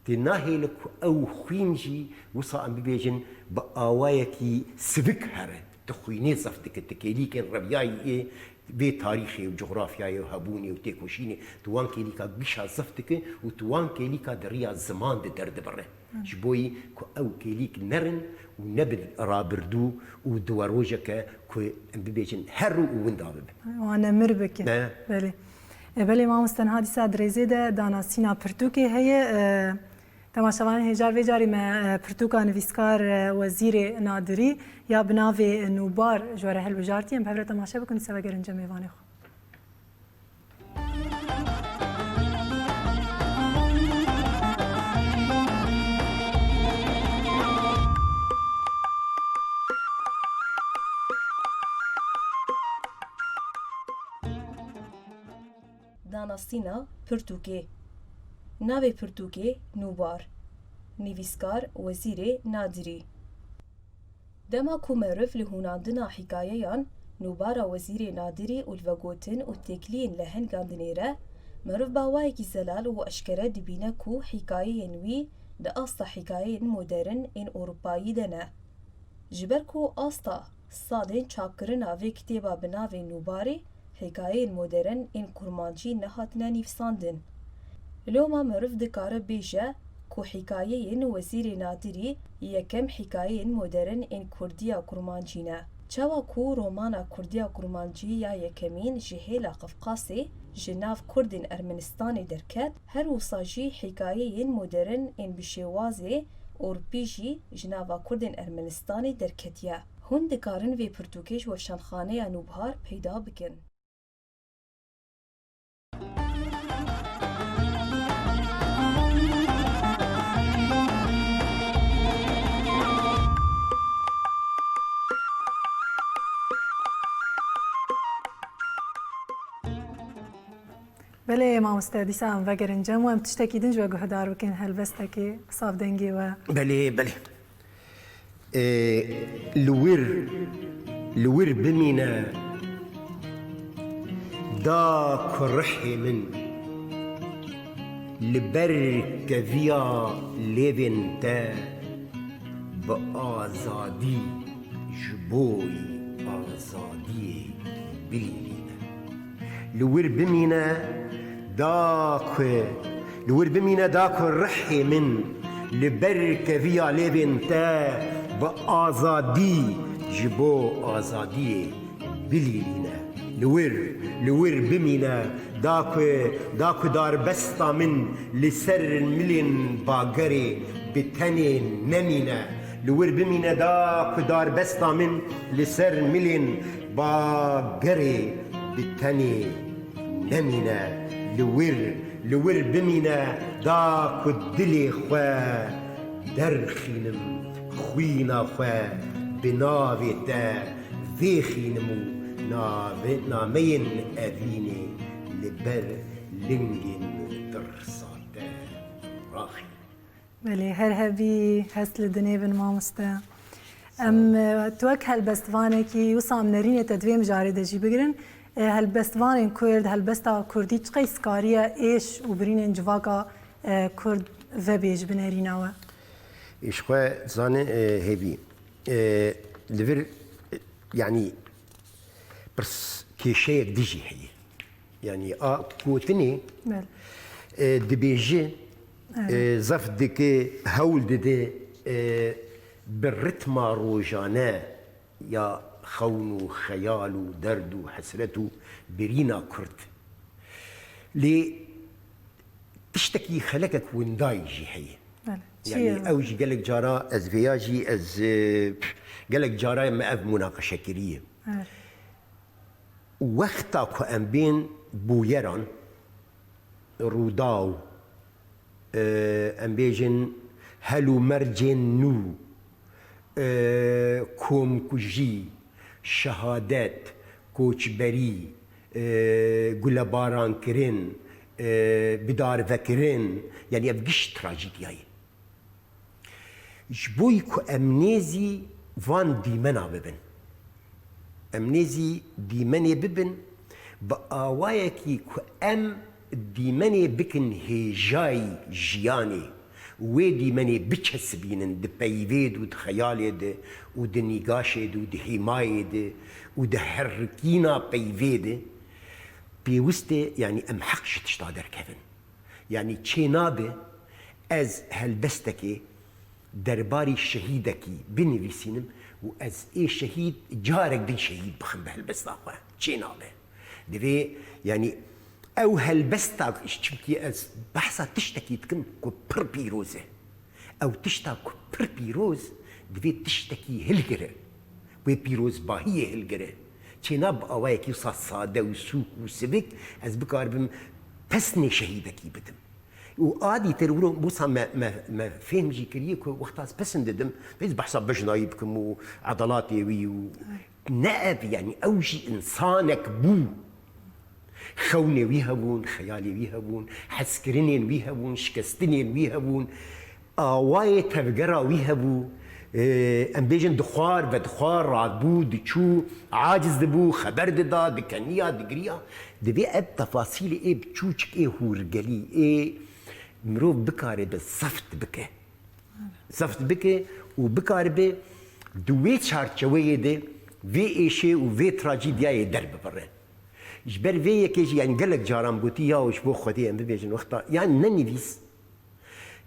tu nahêle ku ew xwîn jî wisa em bibêjin bi awayekî sivik here. Tu xwînê zeft dike, tu kêlîkên reviyayî ê vê tarîxê û cografyayê û hebûnê û têkoşînê, tu wan kêlîka gişa zeft dike û tu wan kêlîka di riya ziman de derdibire. Ji bo yî ku ew kêlîk nerin û nebin rabirdû û di we rojeke ku em bibêjin her rû û winda bibin. Wan nemir bikin. Ne? Belê. E, belê mamoste, niha dîsa di rêzê de danasîna pirtûkê heye. E, temaşevanên hêjar vê carî me, e, pirtûka nivîskar, e, Wezîrê Nadirî ya bi navê Nûbar ji we re hilbijartiye. Em bi hev re temaşe bikin, dîsa vegerin cem mêvanê xwe. Danasîna pirtûkê. Navê pirtûkê Nûbar. Nivîskar Wezîrê Nadirî. Dema ku meriv li hûnandina hîkayeyan nûbara Wezîrê Nadirî û li vegotin û têkiliyên lehengan dinêre, meriv bi awayekî zelal û eşkere dibîne ku hîkayeyên wî di asta hîkayeyên modern ên Ewropayî de ne. Ji ber ku asta sadên çapkirina vê kitêba bi navê Nûbarê, hîkayeyên modern ên kurmancî nehatine nivîsandin. Loma meriv dikare bêje ku hîkayeyên Wezîrê Nadirî yekem hîkayeyên modern ên kurdî ya kurmancî ne. Çawa ku romana kurdî ya kurmancî ya yekemîn ji hêla Qifqasê ji nav kurdên Ermenistanê derket, her wisa jî hîkayeyên modern ên bi şêwazê Ewropî jî ji nava kurdên Ermenistanê derketiye. Hûn dikarin vê pirtûkê ji Weşanxaneya Nûbhar peyda bikin. Belê mamoste, dîsa em vegerin cem û em tiştekî din ji we guhdar bikin, helbestekî bi savdengê we. Belê, belê. Ê, li wir, li wir bimîne, da ku rihê min li ber keviya lêvên te bi azadî, ji bo azadiyê bilîlîne. Li wir bimîne da ku, li wir bimîne da ku rihê min li ber keviya lêvên te bi azadî, ji bo azadiyê bilîlîne. Li wir, li wir bimîne da ku, da ku darbesta min li ser milên bagerê bi tenê nemîne. Li wir bimîne da ku darbesta min li ser milên bagerê bi tenê nemîne. Li wir, li wir bimîne da ku dilê xwe Derxînim xwîna xwe bi navê te vêxînim û navê nameyên evînê li ber lingên tirsa te raxînim. Belê, her hebî, hest li dinê bin mamoste. Em, e, tu wek helbestvanekî, wisa em nerînê te di vê mijarê de jî bigirin. E, helbestvanên Kurd, helbesta Kurdî çiqey sikariye êş û birînên civaka, e, Kurd vebêj bi nerîna we? Ji xwe zanî, e, hêvî. E, li vir, e, yanî pirs kêşeyek dijî heye. Yanî a gotinê, Belê. e, dibêje, e, zef dike, hewl dide, e, bi ritma rojane ya xewn û xeyal û derd û hesret û birîna Kurd. Lê tiştekî xelekek windayî jî heye. Belê. Çi Yanî ye? Ew jî gelek cara ez vêya jî ez, e, gelek cara me ev munaqeşe kiriye. Evet. Wexta ku em bên bûyeran, rûdaw, e, em bêjin hel û mercên nû, e, komkujî, şehadet, koçberî, e, gulebarankirin, e, bidarvekirin, yanî ev giş trajîdiyayê. Ji bo ku em nêzî van dîmena bibin. Em nêzî dîmenê bibin, bi awayekî ku em dîmenê bikin hêjayî jiyanê, wê dîmenê biçesibînin di peyvê de û di xeyalê de û di nîgaşê de û di hêmayê de û di herikîna peyvê de, pêwist e, yanî em heq ji tişta derkevin. Yanî çênabe ez helbestekê derbarî şehîdekî binivîsînim û ez ê şehîd carek din şehîd bixim bi helbesta xwe. Çênabe. Divê, yanî ew helbesta, çimkî ez behsa tiştekî dikim ku pir pîroz e. Ew tişta ku pir pîroz, divê tiştekî hilgire. Wê pîrozbahiyê hilgire. Çêna bi awayekî wisa sade û sûk û sivik ez bikaribim pesnê şehîdekî bidim. Û a dîtir wilo wisa me, me, me fêhm jî kiriye ku wexta ez pesin didim, ez behsa bejnayî bikim û edalatê wî û ne ev, yanî ew jî însanek bû. Xewnê wî hebûn, xeyalê wî hebûn, hezkirinên wî hebûn, şikestinên wî hebûn, awayê tevgera wî hebû. Ê, em bêjin dixwar, vedixwar, rabû, diçû, aciz dibû, xeber dida, dikeniya, digiriya. Divê ev tefasîlê ê biçûçik, ê hûrgelî, ê mirov bikare bi zeft bike. Zeft bike û bikaribe di wê çarçeweyê de vê êşê û vê trajîdiyayê derbibire. Ji ber vê yekê jî, yanî gelek caran gotî, ya ji bo Xwedê em bibêjin wexta, yan nenivîs,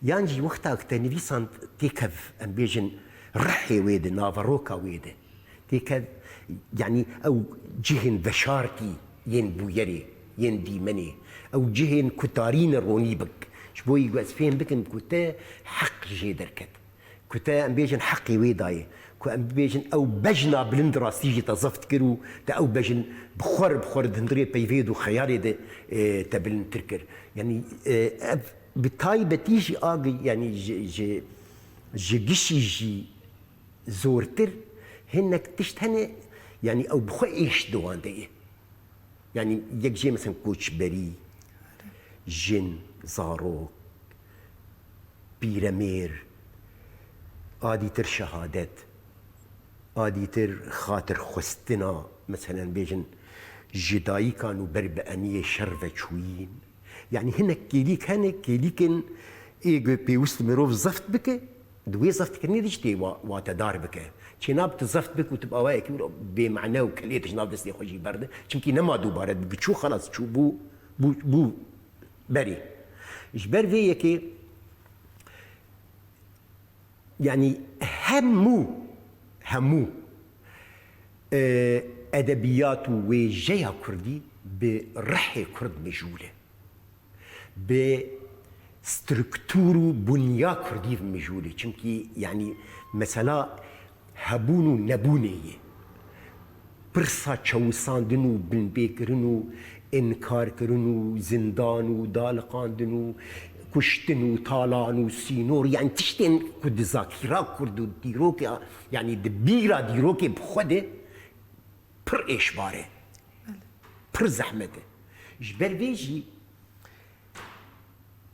yan jî wexta ku te nivîsand têkev, em bêjin rihê wê de, naveroka wê de. Têkev, yanî ew cihên veşartî yên bûyerê, yên dîmenê, ew cihên ku tarî ne ronî bik. Ji bo ku ez fêm bikim ku te heq jê derket. Ku te, em bêjin, heqê wê dayê. Ku em bibêjin ew bejna bilind rastî jî te zeft kir û te ew bejn bi xwe re, bi xwe re di hundirê peyvê de û xeyalê de, e, te bilindtir kir. Yanî, e, ev bi taybetî jî a gi-, yanî ji, ji, ji gişî jî zortir hinek tişt hene, yanî ew bi xwe êş di wan de ye. Yanî yek jê, mesela, koçberî, jin, zarok, pîremêr, a dîtir şehadet, a dîtir xatirxwestina, meselen, bêjin, ji dayikan û ber bi eniyê şer ve çûyîn. Yanî hinek kêlîk hene, kêlîkên ê ku pêwist mirov zeft bike, di wê zeftkirinê de jî tê wa-, watedar bike. Çênab tu zeft bik û tu bi awayekî wilo bêmane û kelê tu ji nav destê xwe jî berde. Çimkî nema dubare dibe, çû xelas çû, bû, bû, bû berê. Ji ber vê yekê, yanî hemû, hemû, e, edebiyat û wêjeya kurdî bi rihê kurd mijûl e. Bi struktur û bunya kurdî mijûl e. Çimkî, yanî, mesela hebûn û nebûnê ye. Pirsa çewisandin û binpêkirin û înkarkirin û zindan û daliqandin û kuştin û talan û sînor, yani tiştên ku di zakîra kurd û dîrokê, yani di bîra dîrokê bi xwe de pir êşbar e. Pir zehmet e. Ji ber vê jî,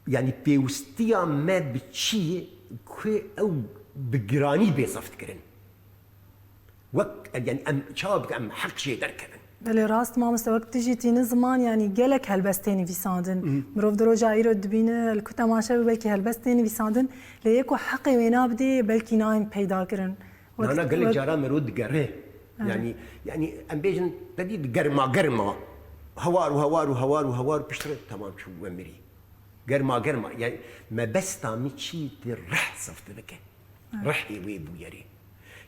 yani pêwistiya me bi çi ye ku ew bi giranî bê zeft kirin? Wek, yani em çawa bikin, em heq jê derkevin? Belê rast, mamoste, wek tu jî tînin ziman, yanî gelek helbest tê nivîsandin. Mirov di roja îro dibîne, li ku temaşe be, belkî helbest tê nivîsandin, lê yê ku heqê wê nabidê, belkî nayên peyda kirin. Wek, Nana gelek wek cara mirov digere. Evet. Yani, yani em bêjin, te dî germa germa, hewar û hewar û hewar û hewar û piştre temam çû we mirî. Germa germa, yani mebesta min çi di reh zeft dike. Rehê wê bûyerê.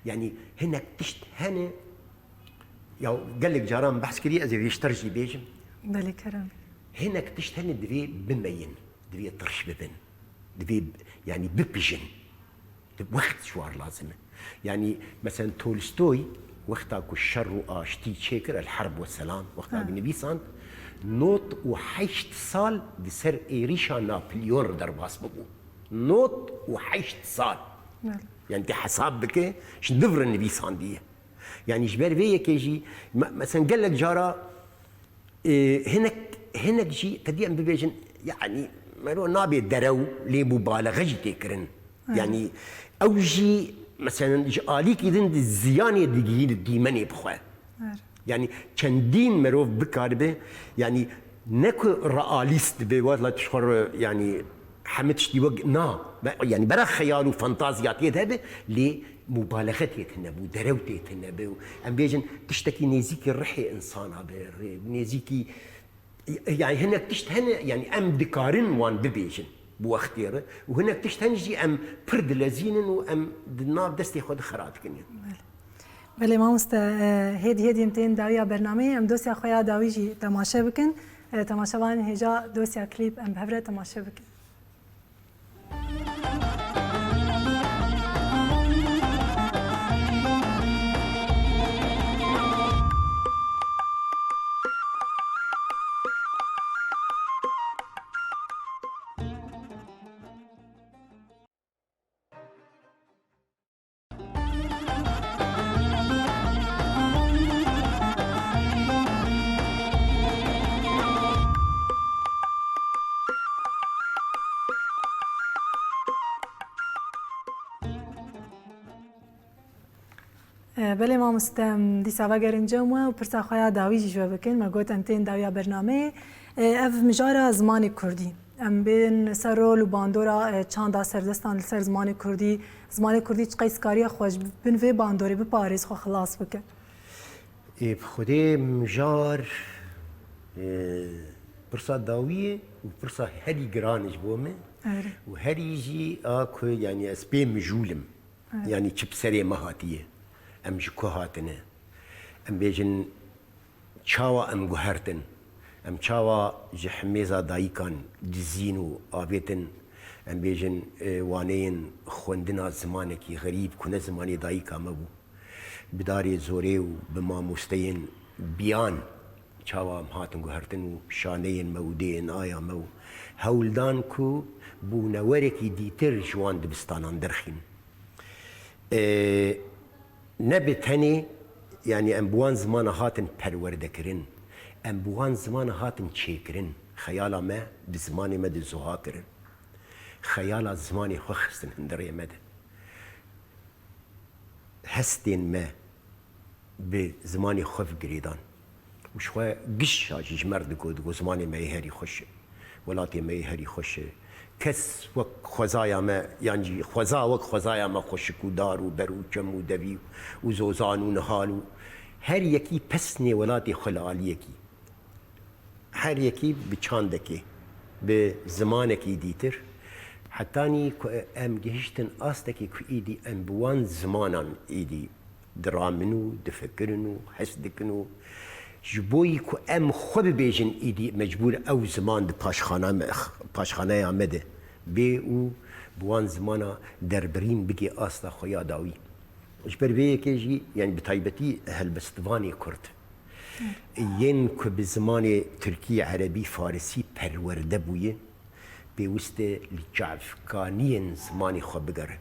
Yani hinek tişt hene, ya gelek caran behs kiriye, ez ê vêşter jî bêjim. Belê kerem. Hinek tişt hene divê bimeyin, divê tirş bibin, divê yani bipijin. Wext ji war lazim e. Yani mesela Tolstoy wexta ku şer û aştî çêkir, El Herb ve Selam, wexta He. ku nivîsand, nod û heşt sal di ser êrîşa Napolyon re derbas bibû. Nod û heşt sal. Belê. Yani te hesab bike, ji niv re nivîsandiye. Yani ji ber vê yekê jî, me-, mesela gelek cara, e, hinek, hinek jî, te dî em bibêjin, yani mero nabe derew, lê mubalexe jî tê kirin. Evet. Yani ew jî, mesela ji alîkî din di ziyanê digihîne dîmenê bi xwe. Evet. Yani çendîn merov bikaribe, yani ne ku realîst dibe, wela tu ji xwe re, yani hemî tiştî wek, na, be-, yani bera xeyal û fantazya tê de be, lê mubalexe tê tine bû, derew tê tine be û em bêjin tiştekî nêzîkî rihê insana be, rê-, nêzîkî, yani hinek tişt hene, yani em dikarin wan bibêjin bi wextê re û hinek tişt hene jî em pir dilezînin û em di nav destê xwe de xera dikin. Belê. Belê mamoste, e, hêdî hêdî em tên dawiya bernameyê, em dosya xwe ya dawî jî temaşe bikin. E, temaşevanên hêja dosya klîp em bi hev re temaşe bikin. E, belê mamoste, em dîsa vegerin cem we û pirsa xwe ya dawî jî ji we bikin. Me got em tên dawiya bernameyê. E, ev mijara zimanê kurdî. Em bên ser rol û bandora, e, çanda serdestan li ser zimanê kurdî. Zimanê kurdî çiqas kariye xwe ji bin vê bandorê biparêz, xwe xilas bike. Ê, bi Xwedê mijar, e, pirsa dawî ye û pirsa herî giran e ji bo me. Evet. Û herî jî a ku, yani ez pê mijûl im. Evet. Yani çi bi serê me hatiye. Em ji ku hatine? Em bêjin çawa em guhertin? Em çawa ji himêza dayikan dizîn û avêtin? Em bêjin, e, waneyên xwendina zimanekî xerîb ku ne zimanê dayika me bû. Bi darê zorê û bi mamosteyên biyan çawa em hatin guhertin û şaneyên me û D N A'ya me û hewldan ku bûnewerekî dîtir ji wan dibistanan derxîn. Ê, ne bi tenê, yani em bi wan zimana hatin perwerdekirin, em bi wan zimana hatin çêkirin, xeyala me bi zimanê me de zuha kirin. Xeyala zimanê xwe xistin hundirê me de. Hestên me bi zimanê xwe ve girêdan. Û ji xwe giş jî ji me re digot, digot, zimanê me yê herî xweş e. Welatê me yê herî xweş e. Kes wek xwezaya me, yan jî xweza wek xwezaya me xweşik û dar û ber û çem û devî û zozan û nihal û her yekî pesnê welatê xwe li aliyekî. Her yekî bi çandekê, bi zimanekî dîtir. Hetanî ku em gihiştin astekê ku îdî em bi wan zimanan îdî diramin û difikirin û hes dikin û ji bo yî ku em xwe bibêjin îdî mecbûr ew ziman di paşxana me, paşxaneya me de bê û bi wan zimana derbirîn bigê asta xwe ya dawî. Ji ber vê yekê jî, yani bi taybetî helbestvanê kurd, yên ku bi zimanê tirkî, erebî, farisî perwerde bûye, Pêwist e li çavkaniyên zimanê xwe bigere.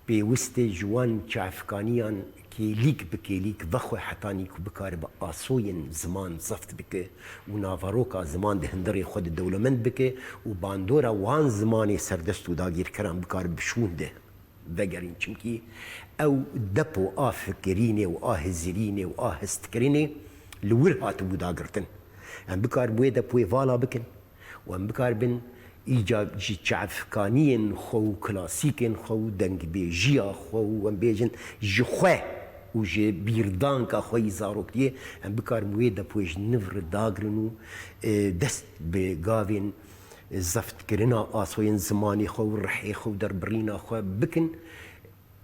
Pêwist e ji wan çavkaniyan kêlîk bi kêlîk vexwe hetanî ku bikaribe asoyên ziman zeft bike û naveroka ziman di hundirê xwe de dewlemend bike û bandora wan zimanê serdest û dagîrkeran bikaribe bi şûn de vegerîn. Çimkî ew depo a fikirînê û a hizirînê û a hestkirinê li wir hatibû dagirtin. Em bikaribin wê depoyê vala bikin û em bikaribin îca ji çavkaniyên xwe û klasîkên xwe û dengbêjiya xwe û em bêjin ji xwe û ji bîrdanka xwe yî zaroktiyê em bikaribin wê depoyê ji niv re dagirin û, e, dest bi gavên zeftkirina asoyên zimanê xwe û rihê xwe û derbirîna xwe bikin.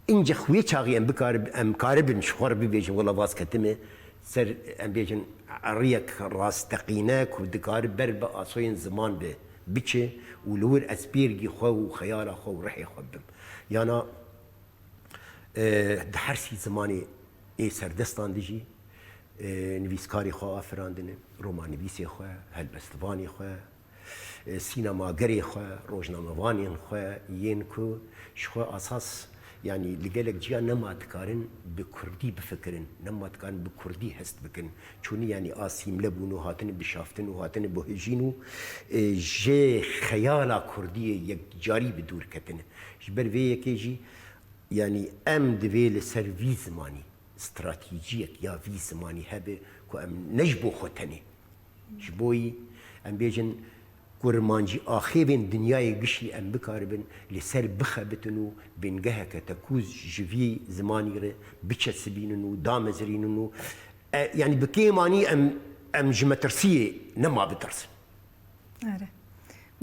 Înce wê çaxî em bikarib-, em karibin ji xwe re bibêjin, wela vaz ketime ser, em bêjin, eriyek rasteqîne ku dikare ber bi asoyên ziman ve biçe û li wir ez pêrgî xwe û xeyala xwe û rihê xwe bim. Yana, e, di her sî zimanê ê serdestan de jî, e, nivîskarê xwe afirandine, romanivîsê xwe, helbestvanê xwe, e, sînemagerê xwe, rojnamevanên xwe yên ku ji xwe asas, yanî li gelek ciya nema dikarin bi kurdî bifikirin, nema dikarin bi kurdî hest bikin. Çûnî yanî a sîmle bûn û hatine bişaftin û hatine buhêjîn û, e, ji xeyala kurdiyê yekcarî bi dûr ketine. Ji ber vê yekê jî, yanî em divê li ser vî zimanî stratejiyek ya vî zimanî hebe ku em ne ji bo xwe tenê. Ji bo yî, em bêjin, kurmancî axêvên dinyayê gişî em bikaribin li ser bixebitin û bingeheke tekûz ji vî zimanî re biçesibînin û damezirînin û, e, yanî bi kêmanî em, em ji metirsiyê nema bitirsin. Erê.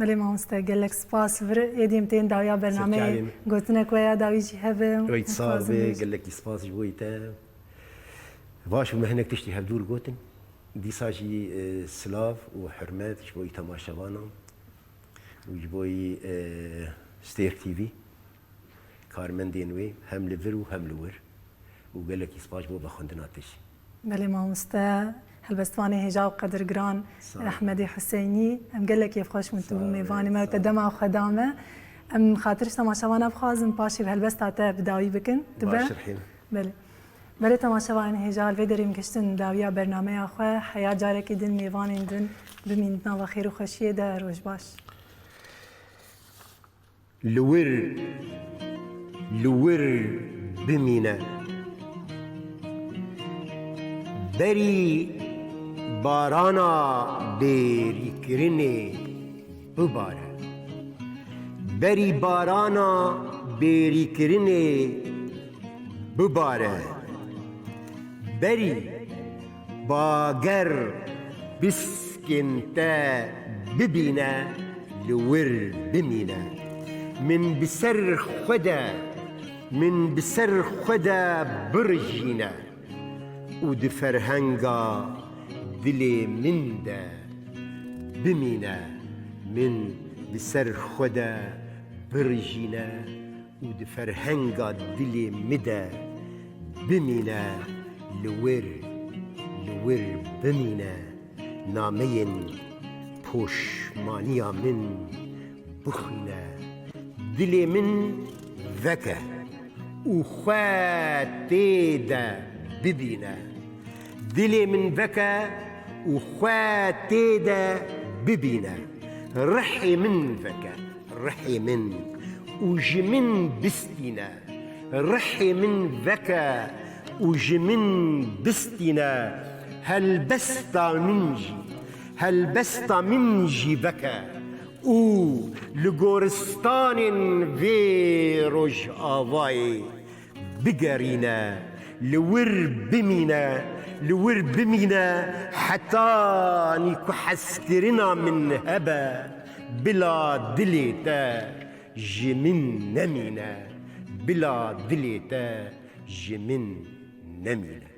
Belê mamoste, gelek spas. Vir êdî em tên dawiya bernameyê. Serçavên. Gotinek we ya dawî jî hebe. Weyt sağ be, gelekî spas ji bo te. Baş û me hinek tiştî hevdûr gotin. Dîsa jî, e, silav û hurmet ji bo temaşevanan û ji bo, e, Stêrk T V. Karmendên wê hem li vir û hem li wir û gelekî spas bo vexwendina te jî. Belê mamoste, helbestvanê hêja û qedirgiran Ehmedê Huseynî, em gelekî xweş bûn tu bû mêvanê me û te dema xwe da me. Em xatir ji temaşevana bixwazin paşê bi helbesta te bi dawî bikin. Tu be? Belê. Belê temaşevanên hêja, li vê derê em gihiştin dawiya bernameya xwe. Heya carekî din mêvanên din bimînin di nava xêr û xweşiyê de. Roj baş. Li wir, li wir bimîne. Berî barana bêrîkirinê bibare. Berî barana bêrîkirinê bibare. Berî bager biskên te bibîne, li wir bimîne. Min bi ser xwe de, min bi ser xwe de birijîne û di ferhenga dilê min de bimîne. Min bi ser xwe de birijîne û di ferhenga dilê min de bimîne, li wir, li wir bimîne, nameyên poşmaniya min bixwîne. Dilê min veke û xwe tê de bibîne. Dilê min veke û xwe tê de bibîne. Rihê min veke, rihê min û ji min bistîne. Rihê min veke û ji min bistîne. Helbesta min jî, helbesta min jî veke û li goristanên vê rojavayê bigerîne, li wir bimîne, li wir bimîne, hetanî ku hezkirina min hebe, bila dilê te ji min nemîne, bila dilê te ji min nemîne.